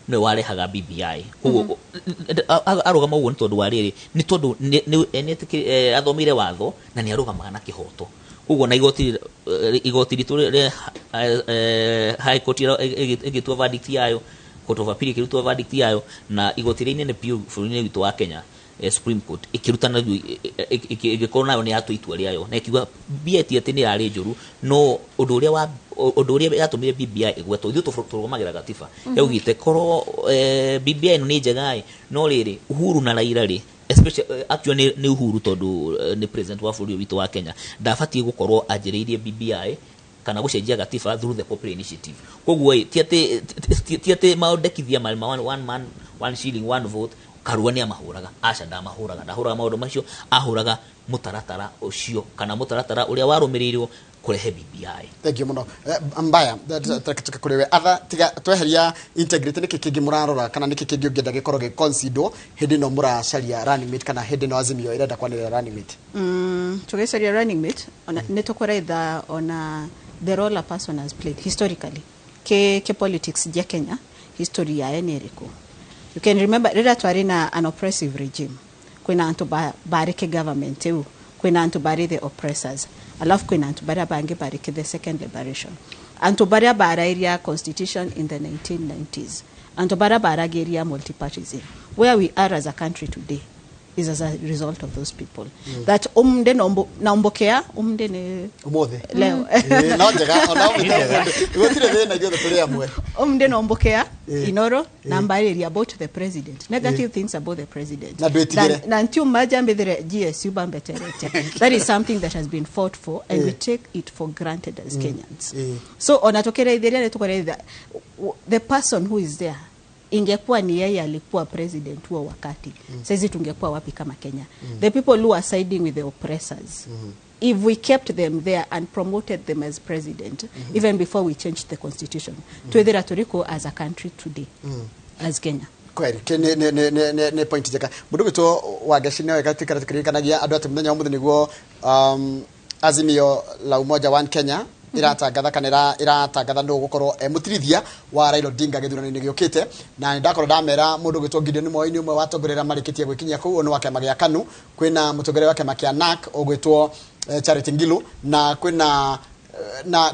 nĩwe warehaga BBI. Koguo arũgama ũguo nĩ tondũ wa rĩrĩ, nĩ tondũ athomeire watho na nĩ arũgamaga na kĩhoto. Koguo na igoti ritũ rĩa High Court ĩgĩtua verdict yayo, Court of Appeal ĩkĩruta verdict yayo, na igoti rĩa inene biũ bũrũri-inĩ witũ wa Kenya, Supreme Court, ĩkĩruta na ĩgĩkorwo nayo nĩ yatua itua rĩayo na ĩkiuga BBI ti atĩ nĩ yarĩ njũru, no ũndũ ũrĩa yatũmire BBI ĩgwetwo, ithuĩ tũrũgamagĩra gatiba, yaugĩte korwo BBI ĩno nĩ njega ĩ, no rĩrĩ Uhuru na Raila rĩ, especially actually nĩ Uhuru, tondũ nĩ president wa bũrũri ũyũ witũ wa Kenya, ndabatiĩ gũkorwo anjĩrĩirie BBI kana gũcenjia gatiba through the popular initiative. Koguo ĩ ti atĩ maũndekithia marĩ ma one man one shilling one vote Karua nĩ amahũraga. Aca, ndamahũraga, ndahũraga maũndũ macio, ahũraga mũtaratara ũcio kana mũtaratara ũrĩa warũmĩrĩirwo kũrehe BBI. Thank you muno. Mbaya tuke kũrĩ we atha tiga tweheria integrity, nĩkĩ kĩngĩ mũrarora kana nĩkĩ kĩngĩ ũngĩenda gĩkorwo gĩ consider hĩndĩ ĩno mũracaria running mate kana hĩndĩ ĩno Azimio ĩrenda kwanĩrĩra running mate? Tũgĩcaria running mate ona nĩ tũkũretha ona the role a person has played historically ke politics ya Kenya, history yayo nĩ ĩrĩkũ. You can remember rĩrĩa twarĩ na an oppressive regime, kwĩna antu barĩ ke government ĩu, kwĩna antu barĩ the oppressors, alafu kwĩna antu barĩa bangĩ barĩ ke the second liberation, antu barĩa barairia constitution in the 1990s, antu barĩa baragĩria multipartism. Where we are as a country today is as a result of those people. That umde naombokea umde ne Umuthi. Leo. Ĩĩ, no njega ona ũmĩte gũtirĩ thĩna, ithuothe tũrĩ amwe. Umde naombokea Inoro na mbarĩria about the president, negative things about the president. Na ndwĩtigĩre. Na ntiuma mbithire GSU bambeterete. That is something that has been fought for and we take it for granted as Kenyans. So ona tukireithiria nĩ tukureithia the person who is there, ingekuwa ni yeye alikuwa president huo wakati, saizi tungekuwa wapi kama Kenya? The people who are siding with the oppressors, if we kept them there and promoted them as president even before we changed the constitution, twithira turiko as a country today as Kenya? Kweri ke nĩ point njega. Mũndũ gwĩtwo Wangeci nĩ wega tuikara tukĩririkanagia andũ atĩ mũthenya wa mũthĩ nĩguo Azimio la Umoja One Kenya iratangatha kana iratangatha nũ gũkorwo e mũtirithia wa Raila Odinga gĩthurano-inĩ gĩũkĩte. Na nĩ ndakorwo ndamera mũndũ gwĩtwo Gideon Moi nĩ ũmwe wa atongoria arĩa marĩkĩtie gwĩkinyia kũu, nĩ wa kĩama gĩa KANU. Kwĩna mũtongoria wa kĩama kĩa NARC ũgwĩtwo Charity Ngilu, na kwĩna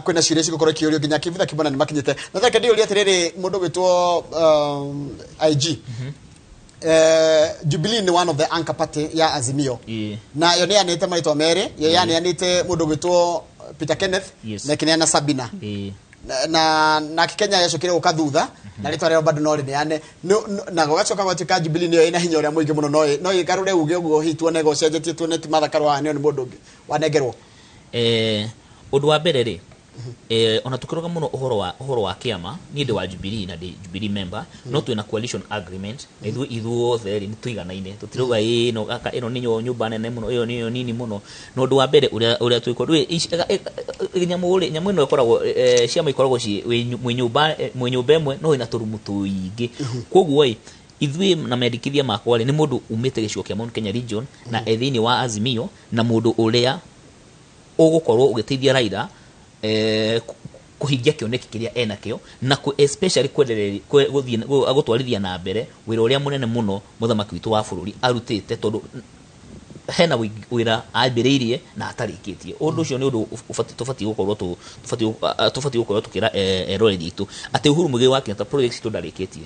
ciũria cigũkorwo ikĩũrio nginya Kivutha Kibona nĩ makinyĩte. Na reke ndĩũrie atĩrĩrĩ, mũndũ gwĩtwo IG, Jubilee nĩ one of the anchor party ya Azimio. Na yo nĩ yanĩte marĩtwa merĩ, yo yaneanĩte mũndũ gwĩtwo Peter Kenneth na ĩkĩneana Sabina. Na nake Kenya yacokire gũka thutha na rĩtwa rĩao bado no rĩneane. Na gũgacoka gwatuĩka Jubilee nĩyo ĩna hinya ũrĩa mũingĩ mũno, no ĩgarũre uge ũguo hihi tuone gũcenjetie, tuone ti Martha Karua nĩyo nĩ mũndũ ũngĩ wanengerwo. Ũndũ wa mbere rĩ, ona tukĩroga mũno ũhoro wa kĩama, niĩ ndĩ wa Jubilee na ndĩ Jubilee member, no twĩna coalition agreement na ithuĩ ithuothe rĩ nĩ tũiganaine, tũtirauga ĩ ĩno aka ĩno nĩ nyũmba nene mũno, ĩyo nĩyo nini mũno. Na ũndũ wa mbere ũrĩa twĩkwo ndũĩ nyamũ rĩ, nyamũ ĩno ĩkoragwo ciama ikoragwo ci mwĩ nyũmba ĩmwe no ĩna tũrumu tũingĩ. Koguo ĩ ithuĩ na mendekithia makwa rĩ, nĩ mũndũ umĩte gĩcigo kĩa Mount Kenya region na e thĩinĩ wa Azimio, na mũndũ ũrĩa ũgũkorwo ũgĩteithia Raila kũhingia kĩoneki kĩrĩa enakĩo na especially gũthiĩ gũtwarithia na mbere wĩra ũrĩa mũnene mũno mũthamaki witũ wa bũrũri arutĩte, tondũ hena wĩra ambĩrĩirie na atarĩkĩtie. Ũndũ ũcio nĩ ũndũ tũbatiĩ gũkorwo tũbatiĩ gũkorwo tũkĩra eroreri aitũ atĩ Uhuru Muigai wa Kenyatta project citũ ndarĩkĩtie.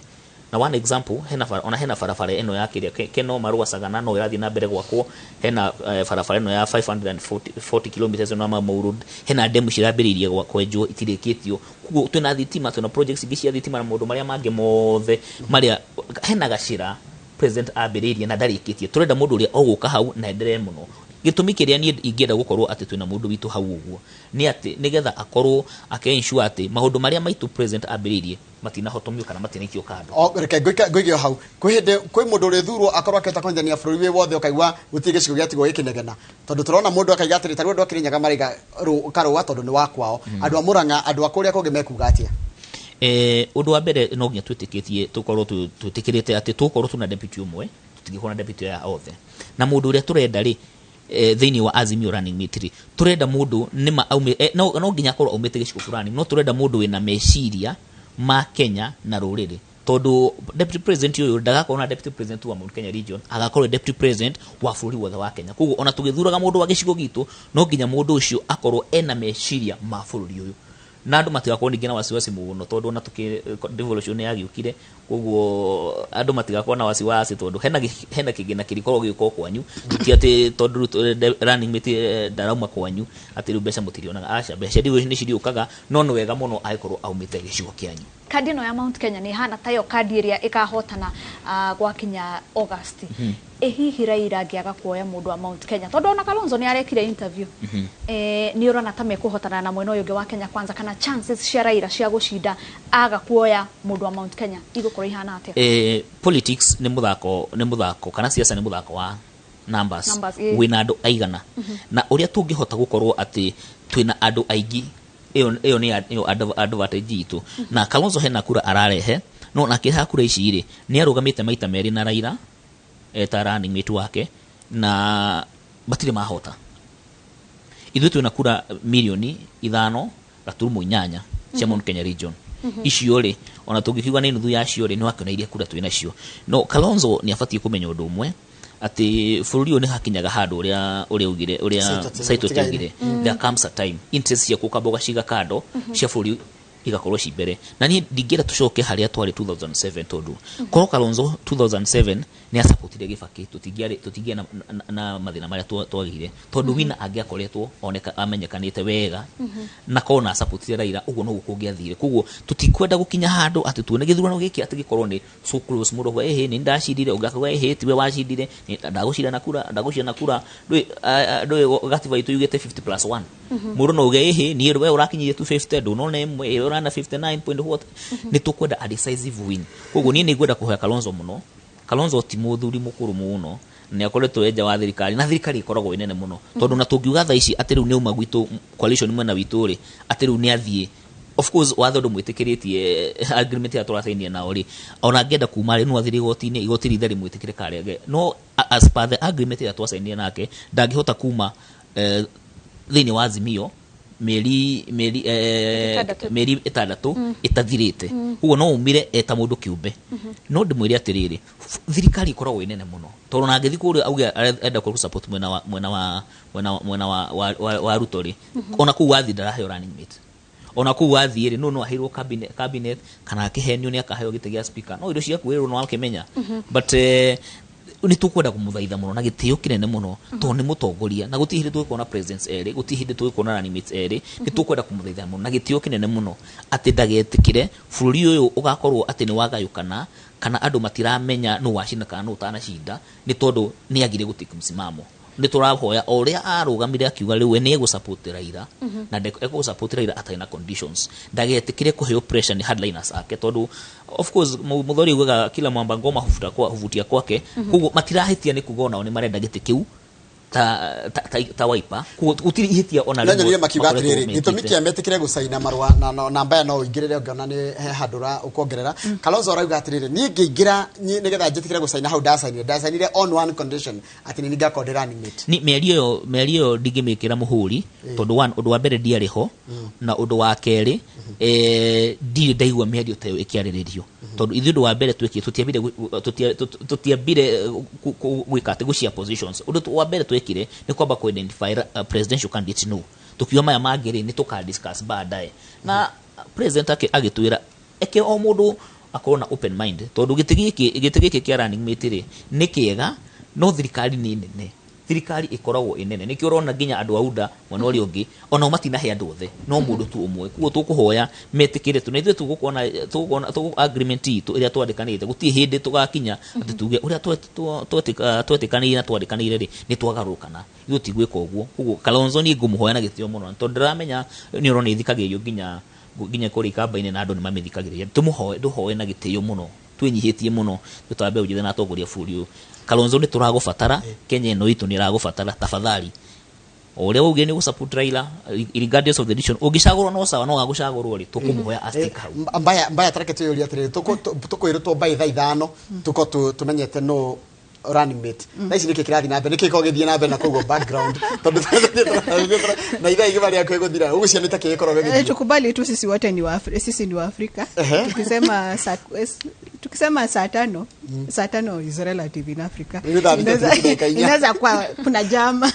Na one example, hena bara, ona hena barabara ĩno ya kĩrĩa Keno Marua Sagana no ĩrathiĩ na mbere gwakwo, hena barabara ĩno ya 540 kilometers ĩno ya Mau Road, hena demu cirambĩrĩirie kwenjwo itirĩkĩtio. Koguo twĩna thitima, twĩna projects ingĩ cia thitima na maũndũ marĩa mangĩ mothe marĩa hena gacĩra president ambĩrĩirie na ndarĩkĩtie. Tũrenda mũndũ ũrĩa ũgũka hau na enderee mũno. Gĩtũmi kĩrĩa niĩ ingĩenda gũkorwo atĩ twĩna mũndũ witũ hau ũguo nĩ atĩ nĩgetha akorwo akĩ-ensure atĩ maũndũ marĩa maitũ president ambĩrĩirie matinahotomio kana matinaikio kando. O reke ngũige o hau. Kwĩ hĩndĩ kwĩ mũndũ ũrĩthurwo akorwo akĩhota kũnyitithania bũrũri wĩ wothe, ũkaigua gũtirĩ gĩcigo gĩatigwo gĩkĩnegena, tondũ tũrona mũndũ akaiga atĩrĩ, tarĩu andũ a Kĩrĩnyaga maraiga Karũa tondũ nĩ wa kwao, andũ a Mũrang'a, andũ a kũrĩa kũngĩ mekuga atĩa? Ũndũ wa mbere, no nginya twĩtĩkĩtie tũkorwo twĩtĩkĩrĩte atĩ tũgũkorwo tuna deputy ũmwe, tũtingĩkorwo na deputy ya othe. Na mũndũ ũrĩa tũrenda rĩ, thĩinĩ wa Azimio running mate rĩ, tũrenda mũndũ nĩma aume, no nginya akorwo aumĩte gĩcigo fulani, no tũrenda mũndũ wĩna meciria ma Kenya na rũrĩrĩ, tondũ deputy president ũyũ ndagakorwo na deputy president wa Mount Kenya region, agakorwo deputy president wa bũrũri wothe wa Kenya. Koguo ona tũgĩthuraga mũndũ wa gĩcigo gitũ, no nginya mũndũ ũcio akorwo ena meciria ma bũrũri ũyũ, na andũ matigakorwo ningĩ na wasiwasi mũno, tondũ ona tũkĩ devolution yagĩũkire, koguo andũ matigakorwo na wasiwasi tondũ hena kĩgĩna kĩrĩkorwo gĩũka o kwanyu. Ti atĩ tondũ rĩu running mate ndarauma kwanyu atĩ rĩu mbeca mũtirionaga. Aca, mbeca devolution nĩ cirĩũkaga, no nĩ wega mũno angĩkorwo aumĩte gĩcigo kĩanyu. Kandi ĩno ya Mount Kenya nĩ ĩhana tayo kandi ĩrĩa ĩkahotana gwakinya August. Ĩ hihi Raila angĩaga kuoya mũndũ wa Mount Kenya, tondũ ona Kalonzo nĩ arekire interview, nĩ ũrona ta mekũhotana na mwena ũyũ ũngĩ wa Kenya Kwanza, kana chances cia Raila cia gũcinda aga kuoya mũndũ wa Mount Kenya igũkorwo ihana atĩa? Politics nĩ mũthako kana siasa nĩ mũthako wa numbers. Numbers, ĩĩ. Wĩna andũ aigana na ũrĩa tũngĩhota gũkorwo atĩ twĩna andũ aingĩ, ĩyo nĩ nĩyo advantage itũ. Na Kalonzo hena kura ararehe, no na akĩreha kura ici rĩ, nĩ arũgamĩte maita merĩ na Raila eta running mate wake na matirĩ mahota. Ithuĩ twĩna kura 5.8 milioni cia Mount Kenya region. Icio rĩ, ona tũngĩkiuga nĩ nuthu yacio rĩ, nĩ wakĩona iria kura twĩ nacio. No Kalonzo nĩ abatiĩ kũmenya ũndũ ũmwe, atĩ bũrũri ũyũ nĩ hakinyaga handũ ũrĩa ugire, ũrĩa Saitoti Saitoti Mũtigairĩ. ugire, there comes a time interest ciaku ũkamba ũgaciga kando cia bũrũri. Igakorwo ci mbere na niĩ ndingĩenda tũcoke harĩa twarĩ 2007, tondũ korwo Kalonzo 2007 nĩ asapotire Gĩbakĩ, tũtingĩarĩ na mathĩna marĩa twagĩire, tondũ wina angĩakoretwo oneka amenyekanĩte wega na korwo na asapotire Raila, ũguo noguo kũngĩathire. Koguo tũtikwenda gũkinya handũ atĩ tuone gĩthurano gĩkĩ atĩ gĩkorwo nĩ so close, mũndũ auga, "Ĩhĩ, nĩ ndacindire," ũngĩ akauga, "Ĩhĩ, tiwe wacindire, ndagũcinda na kura, ndagũcinda na kura." Ndũĩ gatiba itũ yugĩte 50 plus 1. Mũndũ no uge, "Ĩhĩ, niĩ we ũrakinyirie tu 50, ndũnona ĩmwe, ĩ ũrana 59 point what." Nĩ tũkwenda a decisive win. Koguo niĩ nĩ ngwenda kũhoya Kalonzo mũno. Kalonzo ti mũthuri mũkũrũ mũno, nĩ akoretwo e nja wa thirikari, na thirikari ĩkoragwo ĩ nene mũno, tondũ na tũngiuga thaa ici atĩ rĩu nĩ auma gwitũ coalition mwena witũ rĩ, atĩ rĩu nĩ athiĩ, of course watho ndũmwĩtĩkĩrĩtie, agreement ĩrĩa tũracainia nao rĩ, ona angĩenda kuma rĩ, no athiĩ igoti-inĩ, igoti rithe rĩmwĩtĩkĩre karĩage, no as per the agreement ĩrĩa twacainia nake, ndangĩhota kuma thĩinĩ wa Azimio mĩeri 6. Mĩeri 6 ĩtathirĩte. Koguo no umire eta mũndũ kĩũmbe, no ndĩmwĩre atĩrĩrĩ, thirikari ĩkoragwo ĩ nene mũno, tondũ na angĩthiĩ kũrĩa auge arenda kũ support mwena wa mwena wa mwena wa mwena wa wa, wa, wa Ruto rĩ, ona kũu wathiĩ ndaraheo running mate. Ona kũu wathiĩ rĩ, no aheirwo cabinet kana akĩhenio nĩ akaheo gĩtĩ gĩa speaker, no indo cia kwĩrwo no akĩmenya. But nĩ tũkwenda kũmũthaitha mũno na gĩtĩo kĩnene mũno, tondũ nĩ mũtongoria, na gũtirĩ hĩndĩ tũgĩkorwo na presidents erĩ, gũtirĩ hĩndĩ tũgĩkorwo na running mates erĩ. Nĩ tũkwenda kũmũthaitha mũno na gĩtĩo kĩnene mũno atĩ ndagetĩkĩre bũrũri ũyũ ũgakorwo atĩ nĩ wagayũkana, kana andũ matiramenya nũ wacinda kana nũ ũtanacinda, nĩ tondũ nĩ agire gũtake msimamo. Nĩ tũrahoya o ũrĩa arũgamire akiuga rĩu we nĩ egũsupport Raila, na egũsupport Raila atarĩ na conditions, ndagetĩkĩre kũheo pressure nĩ hardliners ake, tondũ of course mũthori ugaga kila mwamba ngoma huvutia kwake. Koguo matirahĩtia nĩ kuga onao nĩ marenda gĩtĩ kĩu ta Wiper. Koguo gũtirĩ ihĩtia ona no rĩmwe nyonire makiuga makoretwo atiriri, gĩtũmi mekĩte. Kĩa metĩkĩre gũcaina marũa na mbaya no ũingĩrĩre ũngĩona nĩ he handũ ũkuongerera. Kalonzo arauga atiriri, niĩ ngĩingĩra nĩgetha njĩtĩkĩre gũcaina hau ndacainire on one condition, atĩ nĩ ngakorwo ndĩ running mate. Ni mĩario ĩyo ndingĩmĩkĩra mũhũri, tondũ one, ũndũ wa mbere ndiarĩ ho, na ũndũ wa kerĩ ndirĩ ndaigua mĩario ta ĩyo ĩkĩarĩrĩrio, tondũ ithuĩ ũndũ wa mbere twĩkire tũtiambire gwĩka atĩ gũcia positions. Ũndũ wa mbere twĩkire nĩ kwamba kũ identify presidential candidate, no tukiuga maya mangĩ rĩ, nĩ tũka discuss baadaye, na president agĩtwĩra eke o mũndũ akorwo na open mind, tondũ gĩtĩ gĩkĩ kĩa running mate rĩ, nĩ kĩega, no thirikari nĩ nene, thirikari ĩkoragwo ĩ nene. Nĩkĩo ũrona nginya andũ a UDA mwena ũrĩa ũngĩ onao matinahe andũ othe, no mũndũ tu ũmwe. Koguo tũkũhoya metĩkĩre tu, na ithuĩ tũgũkorwo agreement itũ ĩrĩa twandĩkanĩte, gũtirĩ hĩndĩ tũgakinya atĩ tuge ũrĩa twetĩkanĩire na twandĩkanĩire rĩ, nĩ twagarũrũkana. Ithuĩ tigwĩka ũguo. Koguo Kalonzo niĩ ngũmũhoya na gĩtĩo mũno, tondũ ndĩramenya nĩ ũrona ĩthikagĩrĩrio nginya kũrĩa ikamba-inĩ, na andũ nĩ mamĩthikagĩrĩria. Tũmũhoe, tũhoe na gĩtĩo mũno, twĩnyihĩtie mũno, tũtambe ũnjĩte na atongoria bũrũri ũyũ. Kalonzo, nĩ tũragũbatara. Kenya ĩno itũ nĩ ĩragũbatara. Tafadhali, o ũrĩa waugire nĩ gũsupport Raila regardless of the decision, ũngĩcagũrwo no sawa, no wagũcagũrwo rĩ, tũkũmũhoya a stick hau. Mbaya tareke twĩyũrie atĩrĩrĩ, tũkwĩrĩtwo by thaa 5 tũkorwo tũmenyete no running mate. Thaa ici nĩkĩ kĩrathiĩ na mbere, nĩkĩ gĩkoragwo gĩthiĩ na mbere na koguo background, tondũ na ithaa igima rĩa kwĩ gũthira ũguo nĩ ta kĩgĩkorwo gĩgĩthiĩ? Tukubali tu sisi wote ni wa sisi ni wa Afrika. Tukisema saa 5, saa 5 is relative in Africa. Ni thaa thita 4:04. Inaweza kuwa kuna jama,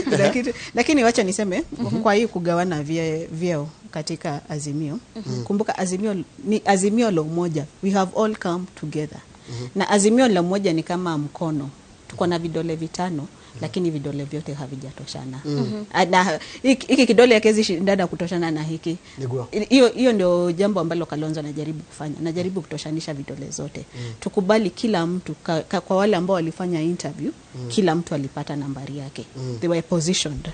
kuna kitu, lakini wacha niseme kwa hii kugawana vyeo katika Azimio, kumbuka Azimio ni Azimio la Umoja. We have all come together, na Azimio la Umoja ni kama mkono, tuko na vidole vitano, lakini vidole vyote havijatoshana. Na hiki kidole hakiwezi shindana kutoshana na hiki. Niguo. Hiyo ndio jambo ambalo Kalonzo anajaribu kufanya, anajaribu kutoshanisha vidole zote. Tukubali kila mtu kwa wale ambao walifanya interview, kila mtu alipata nambari yake. They were positioned.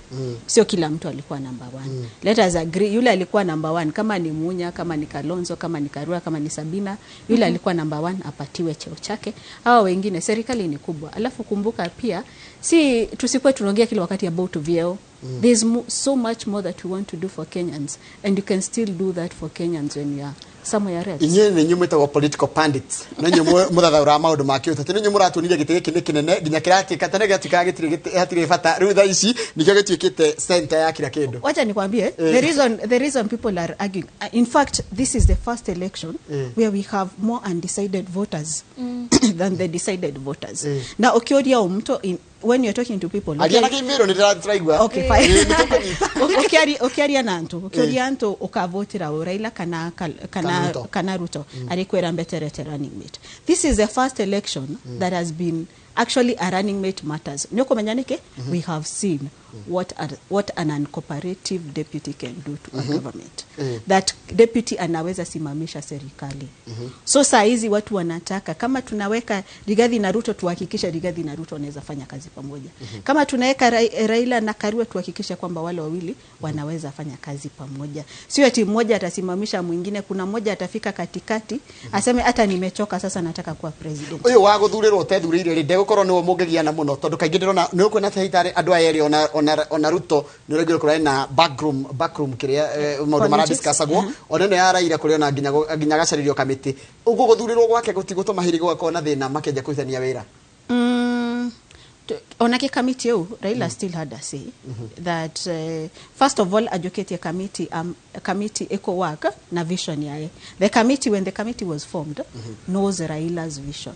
Sio kila mtu alikuwa number one. Let us agree, yule alikuwa number one, kama ni Munya, kama ni Kalonzo, kama ni Karua, kama ni Sabina, yule alikuwa number one apatiwe cheo chake. Hawa wengine, serikali ni kubwa. Alafu kumbuka pia, si tusikuwe tunaongea kila wakati about vyeo. There's so much more that we want to do for Kenyans, and you can still do that for Kenyans when you are somewhere else. Inyuĩ nĩ inyuĩ mwĩtagwo political pundits, na inyuĩ mũthathaũraga maũndũ ma kĩũteti, nĩ inyuĩ mũratuonirie gĩtĩ gĩkĩ nĩ kĩnene nginya kĩratuĩka tene gĩatuĩkaga gĩtirĩ bata, rĩu thaa ici nĩkĩo gĩtuĩkĩte center ya kila kĩndũ. Wacha nikwambie, the reason people are arguing, in fact this is the first election where we have more undecided voters than the decided voters. Na ukiuria mtu When you're talking to people, Aria na kĩmĩrũ nĩ ndĩraigua. Okay, fine. Ĩ, nĩtũkũnyita. Ukiaria na antu, ukiuria antu ukavotera ũ, Raila kana Kana kana Ruto. Kana Ruto, arikwira mbeterete running mate. This is the first election that has been actually a running mate matters. Nĩ ũkũmenya nĩkĩ? We have seen what an uncooperative deputy can do to a government, that deputy anaweza simamisha serikali. So saa hizi watu wanataka, kama tunaweka Rigathi na Ruto, tuhakikishe Rigathi na Ruto wanaweza fanya kazi pamoja. Kama tunaweka Raila na Karua, tuhakikishe kwamba wale wawili wanaweza fanya kazi pamoja, sio ati mmoja atasimamisha mwingine. Kuna mmoja atafika katikati aseme, "Hata nimechoka, sasa nataka kuwa president." Ũyũ wa gũthurĩrwo ũtethurĩire rĩ, ndegũkorwo nĩwe mũngĩgiana mũno, tondũ kaingĩ ndĩrona nĩ ũkuona ta hitarĩ andũ aya erĩ, ona Ruto nĩ ũraigua kũrarĩ na backroom kĩrĩa maũndũ Politics. maradiscussagwo, ona ĩno ya Raila kũrĩ ona nginya gacarĩrio kamĩtĩ ũguo. Gũthurĩrwo gwake gũtigũtũma hĩrĩ gũgakorwo na thĩna makĩanjia kũrutithania wĩra? Onake committee ĩu, Raila still had a say that first of all ajuketie committee, committee iko work na vision yae. The committee, when the committee was formed, knows Raila's vision.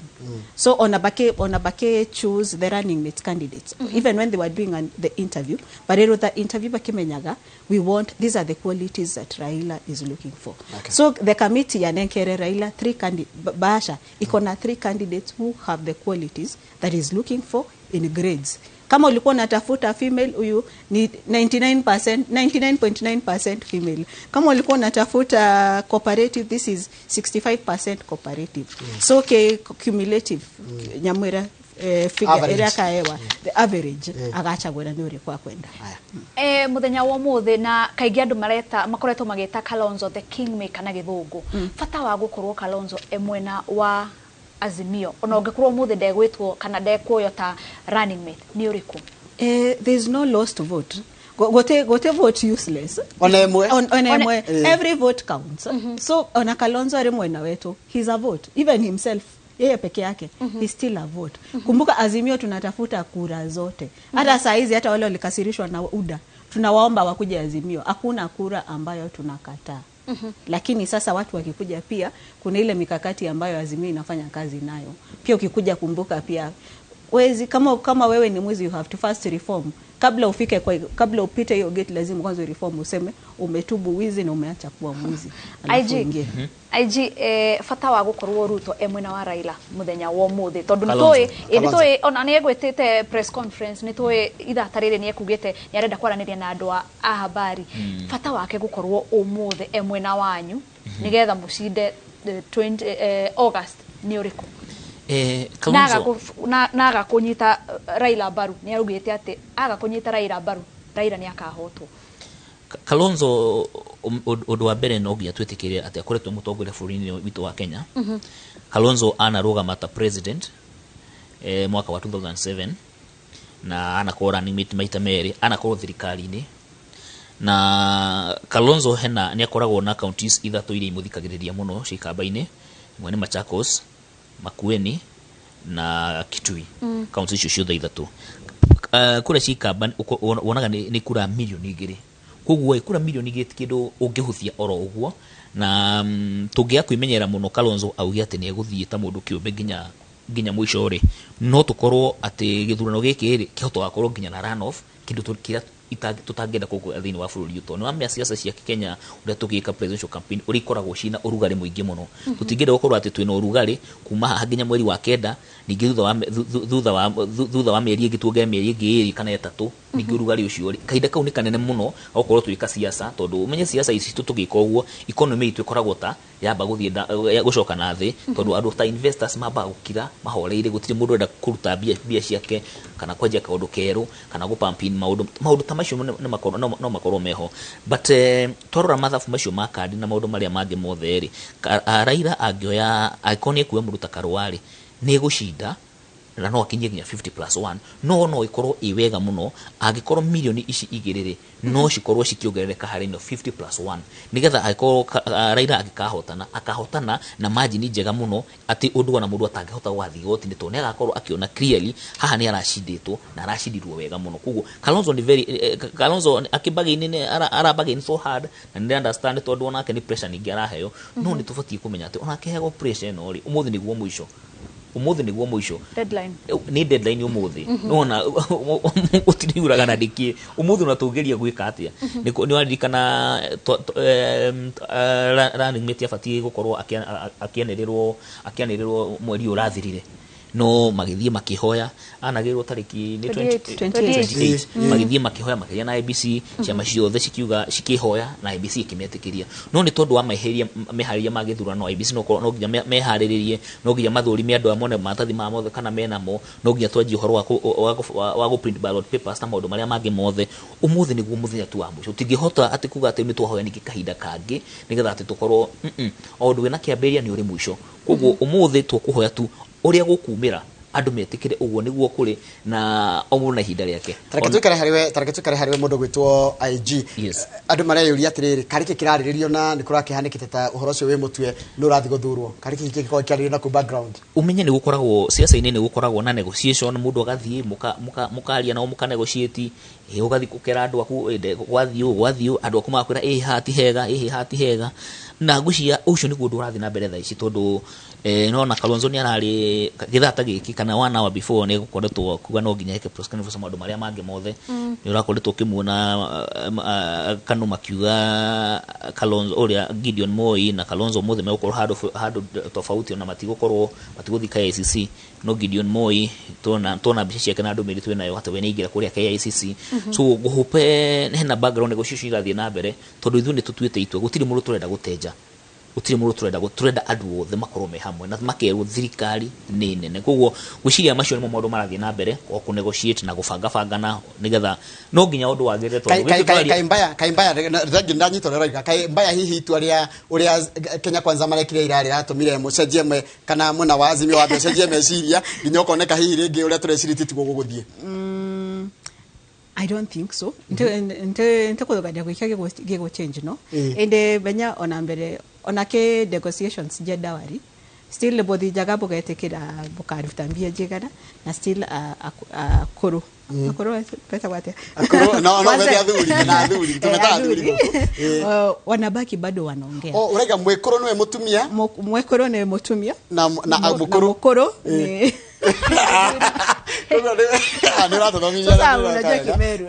So ona bake choose the running mate candidates, even when they were doing the interview, barero the interview bakimenyaga, we want, these are the qualities that Raila is looking for. So the committee yanenkere Raila three candidate, bahasha iko na three candidates who have the qualities that is looking for in grades. Kama ulikuwa unatafuta female, huyu ni 99%, 99.9% female. Kama ulikuwa unatafuta cooperative, this is 65% cooperative. So ke cumulative nyamwira figure Average. ĩrĩa kaewa the average, agachagũra nĩ ũrĩkũ akwenda. Muthenya wa umuthi na kaingĩ andũ mareta makoretwo magĩta Kalonzo the kingmaker na gĩthũngũ. Bata wa gũkorwo Kalonzo e mwena wa Azimio, ona ũngĩkorwo ũmũthĩ ndegwĩtwo kana ndekuoywo ta running mate, nĩ ũrĩkũ? There is no lost vote. Gote vote useless. Ona ĩmwe. Ona ĩmwe. Every vote counts. So ona Kalonzo ari mwena wetu, he's a vote. Even himself, yeye peke yake, he's still a vote. Kumbuka Azimio tunatafuta kura zote. Hata saa hizi, hata wale walikasirishwa na UDA, tunawaomba wakuje Azimio. Hakuna kura ambayo tunakataa. Lakini sasa watu wakikuja, pia kuna ile mikakati ambayo Azimio inafanya kazi nayo. Pia ukikuja, kumbuka pia wezi, kama wewe ni mwizi, you have to first reform kabla ufike kwa, kabla upite hiyo gate, lazima kwanza reform, useme umetubu wizi na umeacha kuwa mwizi, alafu IG, uingie. IG, bata wa gukorwo Ruto e mwena wa Raila muthenya wa umuthi, tondu Kalonzo. nitũĩ ĩ, nitũĩ ona nĩ egwĩtĩte press conference, nitũĩ ithaa ta rĩrĩ nĩ ekugĩte nĩ arenda kwaranĩria na andũ a habari. Bata wake gukorwo umuthi e mwena wanyu nigetha mũcinde 20 August nĩ ũrĩkũ? Kalonzo Naga kũnyita Raila mbaru, nĩ augĩte atĩ aga kũnyita Raila mbaru, Raila nĩ akahotwo. Kalonzo, ũndũ wa mbere no nginya twĩtĩkĩre atĩ akoretwo mũtongoria bũrũri-inĩ witũ wa Kenya. Kalonzo anarũgama ta president mwaka wa 2007 na anakorwo running mate maita merĩ, anakorwo thirikari-inĩ. Na Kalonzo hena nĩ akoragwo na counties ithatũ iria imũthikagĩrĩria mũno cia ikamba-inĩ. Ĩmwe nĩ Machakos, Makueni na Kitui. Counties icio ciothe ithatũ, kũrĩa cikamba wonaga nĩ kura 2 milioni. Koguo ĩ, kura 2 milioni ti kĩndũ ũngĩhũthia oro ũguo, na tũngĩaga kwĩmenyerera mũno, Kalonzo auge atĩ nĩ egũthiĩ ta mũndũ kĩũmbe nginya mũico rĩ, no tũkorwo atĩ gĩthurano gĩkĩ rĩ kĩhota gakorwo nginya na runoff, kĩndũ kĩrĩa tũtangĩenda kũgĩa thĩinĩ wa bũrũri ũyũ, tondũ nĩ wamenya siasa cia Kenya, ũrĩa tũgĩka presidential campaign ũrĩa ikoragwo ciĩna ũrugarĩ mũingĩ mũno. Tũtingĩenda gũkorwo atĩ twĩna ũrugarĩ kuma haha nginya mweri wa kenda, ningĩ thutha wa mĩeri ĩngĩ tuongere mĩeri ĩngĩ 2 kana 3, ningĩ ũrugarĩ ũcio rĩ, kahinda kau nĩ kanene mũno gũkorwo tũgĩka siasa, tondũ ũmenye siasa ici tũgĩka ũguo, economy itũ ĩkoragwo ta yamba gũthiĩ gũcoka na thĩ, tondũ andũ ta investors mambaga gũkira mahoreire. Gũtirĩ mũndũ ũrenda kũruta mbia ciake kana kwanjia kaũndũ kerũ kana gũ pump in maũndũ ta macio no makorwo meho. But twarora mathabu macio ma kandi na maũndũ marĩa mangĩ mothe rĩ, Raila angĩoya, angĩkorwo nĩ ekuoya mũndũ ta Karũa rĩ, nĩ egũcinda na no akinyie nginya 50 plus 1. No ĩkorwo ĩ wega mũno angĩkorwo 2 milioni ici rĩ, no cikorwo cikĩongerereka harĩ ĩno 50 plus 1, nĩgetha angĩkorwo Raila angĩkahotana, akahotana na margin njega mũno, atĩ ũndũ ona mũndũ atangĩhota gũgathiĩ igoti-inĩ, tondũ nĩ agakorwo akĩona clearly haha nĩ aracindĩtwo na aracindirwo wega mũno. Koguo Kalonzo nĩ very Kalonzo akĩbargain nĩ arabargain so hard, na nĩ understand, tondũ onake nĩ pressure ningĩ araheo. No nĩ tũbatiĩ kũmenya atĩ ona akĩheagwo pressure ĩno rĩ, ũmũthĩ nĩguo mũico. Umuthi niguo muico. Deadline. Nĩ deadline umuthi. Nona gũtirĩ uraga na ndĩkĩ umuthi ona tũngeria gwĩka atĩa. Nĩ waririkana running mate abatiĩ gũkorwo akĩanĩrĩrwo mweri ũyũ ũrathirire, no magĩthiĩ makĩhoya anagĩrwo tarĩki nĩ 28. 28. Magĩthiĩ makĩhoya makĩaria na IEBC, ciama ciothe cikiuga cikĩhoya na IEBC ĩkĩmetĩkĩria, no nĩ tondũ wa meheria meharĩria ma gĩthurano, IEBC no nginya meharĩrĩrie, no nginya mathũrime andũ aya mone maratathi ma mothe kana menamo, no nginya twanjie ũhoro wa gũ print ballot papers na maũndũ marĩa mangĩ mothe. Ũmũthĩ nĩguo mũthenya tu wa mũico. Tũtingĩhota atĩ kuga atĩ nĩ twahoya ningĩ kahinda kangĩ nĩgetha atĩ tũkorwo o ũndũ wĩna kĩambĩrĩria nĩ ũrĩ mũico. Koguo ũmũthĩ tũkũhoya tu ũrĩa gũkumĩra andũ metĩkĩre ũguo nĩguo kũrĩ na o mũndũ na ihinda rĩake. Tareke tuikare harĩwe, tareke tuikare harĩwe mũndũ gwĩtwo IG. Yes. Andũ mareyũria atĩrĩrĩ, karĩ kĩ kĩrarĩrĩrio na nĩ kũrakĩhanĩkĩte ta ũhoro ũcio wĩ mũtue nĩ ũrathiĩ gũthurwo, karĩ kĩ kĩngĩkorwo kĩarĩrĩrio na kũu background? Umenye nĩ gũkoragwo siasa-inĩ, nĩ gũkoragwo na negotiation. Mũndũ agathiĩ mũkaria nao, mũka negotiate, ũgathiĩ gũkera andũ aku, gwathiĩ ũũ, gwathiĩ ũũ, andũ aku magakwĩra ĩ haha ti hega, ĩ haha ti hega, na ngwĩciria ũcio nĩguo ũndũ ũrathiĩ na mbere thaa ici, tondũ nona Kalonzo nĩ ararĩ gĩthaa ta gĩkĩ kana one hour before nĩ gũkoretwo kuga no nginya eke press conference, maũndũ marĩa mangĩ mothe. Nĩ ũrakoretwo ũkĩmuona Kanu makiuga Kalonzo ũrĩa Gideon Moi na Kalonzo ũmũthĩ megũkorwo handũ tofauti, ona matigũkorwo matigũthiĩ KICC, no Gideon Moi tuona mbica ciake na ndũmĩrĩri twĩnayo atĩ we nĩ aingĩra kũrĩa KICC. So ngũhũpe hena background negotiation irathiĩ na mbere, tondũ ithuĩ nĩ tũtuĩte itua, gũtirĩ mũndũ tũrenda gũtenja, gũtirĩ mũndũ tũrenda tũrenda andũ othe makorwo me hamwe na makerwo thirikari nĩ nene. Koguo ngwĩciria macio nĩmo maũndũ marathiĩ na mbere, o kũ negotiate na gũbangabangana nĩgetha no nginya ũndũ wagĩrĩre tondũ gĩkĩ Kai kaimbaya thengi ndanyita ũrĩa ũroiga. Kaimbaya, hihi itua rĩa ũrĩa Kenya Kwanza marekire ira rĩratũmire mũcenjie kana mwena wa Azimio wambe ũcenjie meciria nginya ũkoneka hihi rĩngĩ ũrĩa tũrecirĩtie tiguo gũgũthiĩ? I don't think so. Nte nte gwika gĩgũ change no. Ende benya ona mbere ona ke negotiations je dawari still bothijaga bugetikira bukaruta mbia njigana na still akuru akuru betagwo atia? Akũrũ, no bethe athuri kana athuri, tumetaga athuri gũkũ. Wanabaki bado wanaongea. O ũraiga mwĩkũrũ nĩwe mũtumia? Mwekũrũ nĩ mũtumia na na mũkũrũ mũkũrũ nĩ nĩ ũratũthomithia. Sasa unajua Kimeru.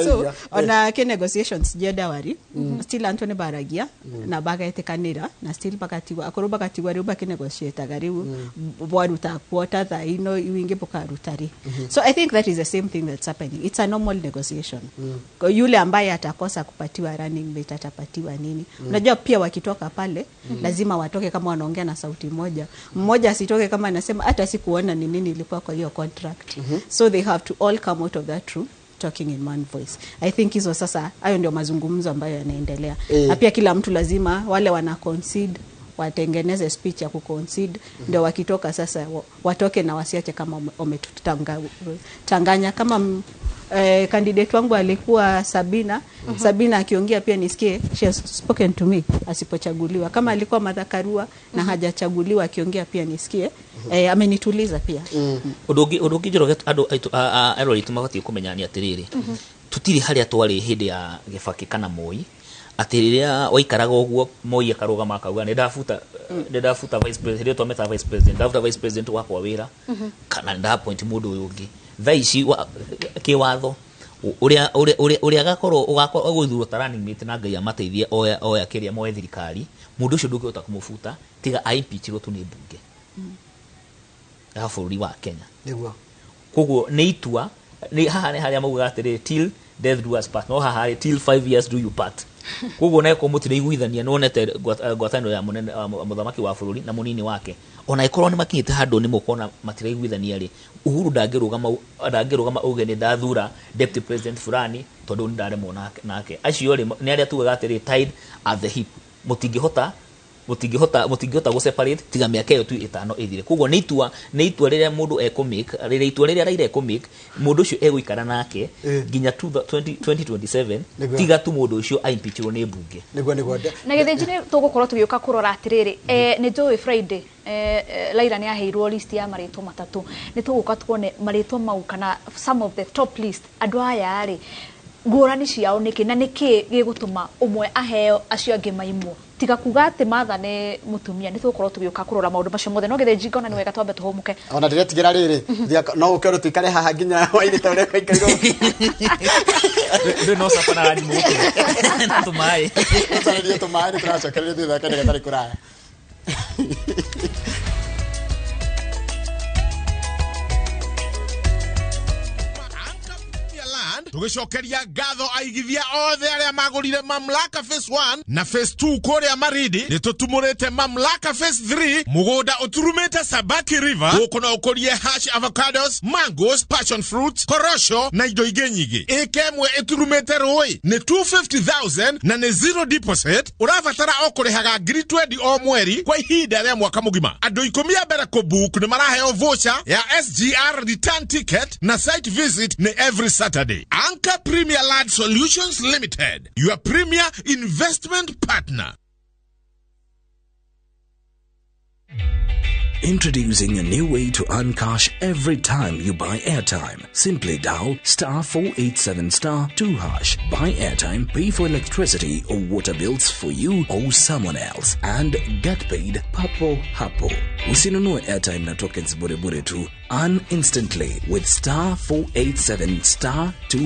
So ona ke negotiations je dawari still antu nĩ baragia na bagetĩkanĩra na still bagatigwa akorwo bagatigwa rĩu bakinegotiataga rĩu bwaruta quarter thaa ino iwingi bukaruta ri. So I think that is the same thing that's happening. It's a normal negotiation. Kwa yule ambaye atakosa kupatiwa running mate atapatiwa nini? Unajua pia wakitoka pale lazima watoke kama wanaongea na sauti moja. Mmoja asitoke kama anasema hata sikuona ni nini ilikuwa kwa hiyo contract. So they have to all come out of that room talking in one voice. I think hizo sasa hayo ndio mazungumzo ambayo yanaendelea. Na pia kila mtu lazima wale wana concede watengeneze speech ya kuconcede, ndio wakitoka sasa watoke na wasiache kama wametutanganya kama candidate wangu alikuwa Sabina. Sabina akiongea pia nisikie she has spoken to me asipochaguliwa. Kama alikuwa Martha Karua na hajachaguliwa, akiongea pia nisikie amenituliza pia. Ũndũ ũngĩ Njoroge, andũ aitũ erori aitũ mabatiĩ kũmenya nĩ atĩrĩrĩ, tũtirĩ harĩa twarĩ hĩndĩ ya Gĩbakĩ kana Moi, atĩ rĩrĩa waikaraga ũguo Moi akarũgama akauga nĩ ndabuta vice president, hĩndĩ ĩyo twametaga vice president, ndabuta vice president wakwa wĩra kana nĩ nda-appoint mũndũ ũyũ ũngĩ. Thaa ici kĩwatho ũrĩa agakorwo ũgakorwo ũgũthurwo ta running mate na Ngai amateithie oya kĩrĩa moe thirikari, mũndũ ũcio ndũngĩhota kũmũbuta tiga a-impeachirwo tu nĩ mbunge ya bũrũri wa Kenya. Koguo nĩ itua nĩ haha nĩ harĩa maugaga atĩrĩ, "Till death do us part," no haha rĩ, "Till 5 years do you part." Koguo neko mũtiraiguithania, nĩwonete ngwatanĩro ya mũnene wa mũthamaki wa bũrũri na mũnini wake, ona ĩkorwo nĩ makinyĩte handũ nĩ mũkona matiraiguithania rĩ, Uhuru ndangĩrũgama auge nĩ ndathura deputy president fulani tondũ nĩ ndaremwo nake. Acio rĩ nĩ arĩa tugaga atĩrĩ, tied at the hip, mũtingĩhota gũ separate tiga mĩaka ĩyo tu 5 ĩthire. Koguo nĩ itua rĩrĩa mũndũ ekũmake, rĩrĩa itua rĩrĩa Raila ekũmake, mũndũ ũcio egũikara nake nginya 2027, tiga tu mũndũ ũcio aimpeachirwo nĩ mbunge. Nĩguo. Na gĩthĩnji nĩ tũgũkorwo tũgĩũka kũrora atĩrĩrĩ, nĩ njũĩ Friday Raila nĩ aheirwo list ya marĩtwa matatũ. Nĩ tũgũka tuone marĩtwa mau kana some of the top list, andũ aya rĩ, ngũrani ciao nĩkĩ na nĩkĩ gĩgũtũma ũmwe aheo acio angĩ maimwo. Tiga kuga atĩ Martha nĩ mũtumia, nĩ tũgũkorwo tũgĩũka kũrora maũndũ macio mothe, no gĩthĩnji ngona nĩ wega twambe tũhũmũke. Ona ndĩretigĩra rĩrĩ, no ũke ũndũ tũikare haha nginya hwainĩ ta ũrĩa waikairwo. Ndå no capa na rangi mũgũkũ na tũmaĩ. Tũcarĩrie tũmaĩ, nĩ tũracokereria thutha wa kahinda gatarĩ kũraya. Tũgĩcokeria ngatho aigithia othe arĩa magũrire Mamlaka Phase 1 na Phase 2 kũrĩa Maridi. Nĩ tũtumũrĩte Mamlaka Phase 3, mũgũnda ũturumĩte Sabaki River. Gũkũ no ũkũrie hash avocados, mangoes, passion fruits, korosho na indo ingĩ nyingĩ. Ĩka ĩmwe ĩturumĩte rũĩ nĩ 250,000 na nĩ zero deposit. Ũrabatara o kũrĩhaga ngiri 20 o mweri kwa ihinda rĩa mwaka mũgima. Andũ 10 a mbere kũbook nĩ maraheo voucher ya SGR return ticket, na site visit nĩ every Saturday. Anchor Premier Land Solutions Limited, your premier investment partner. Introducing a new way to earn cash every time you buy airtime. Simply dial star 487 star 2 hash. Buy airtime, pay for electricity or water bills for you or someone else, and get paid papo hapo. Usinunue airtime na tokens bure bure tu. Earn instantly with star 487 star 2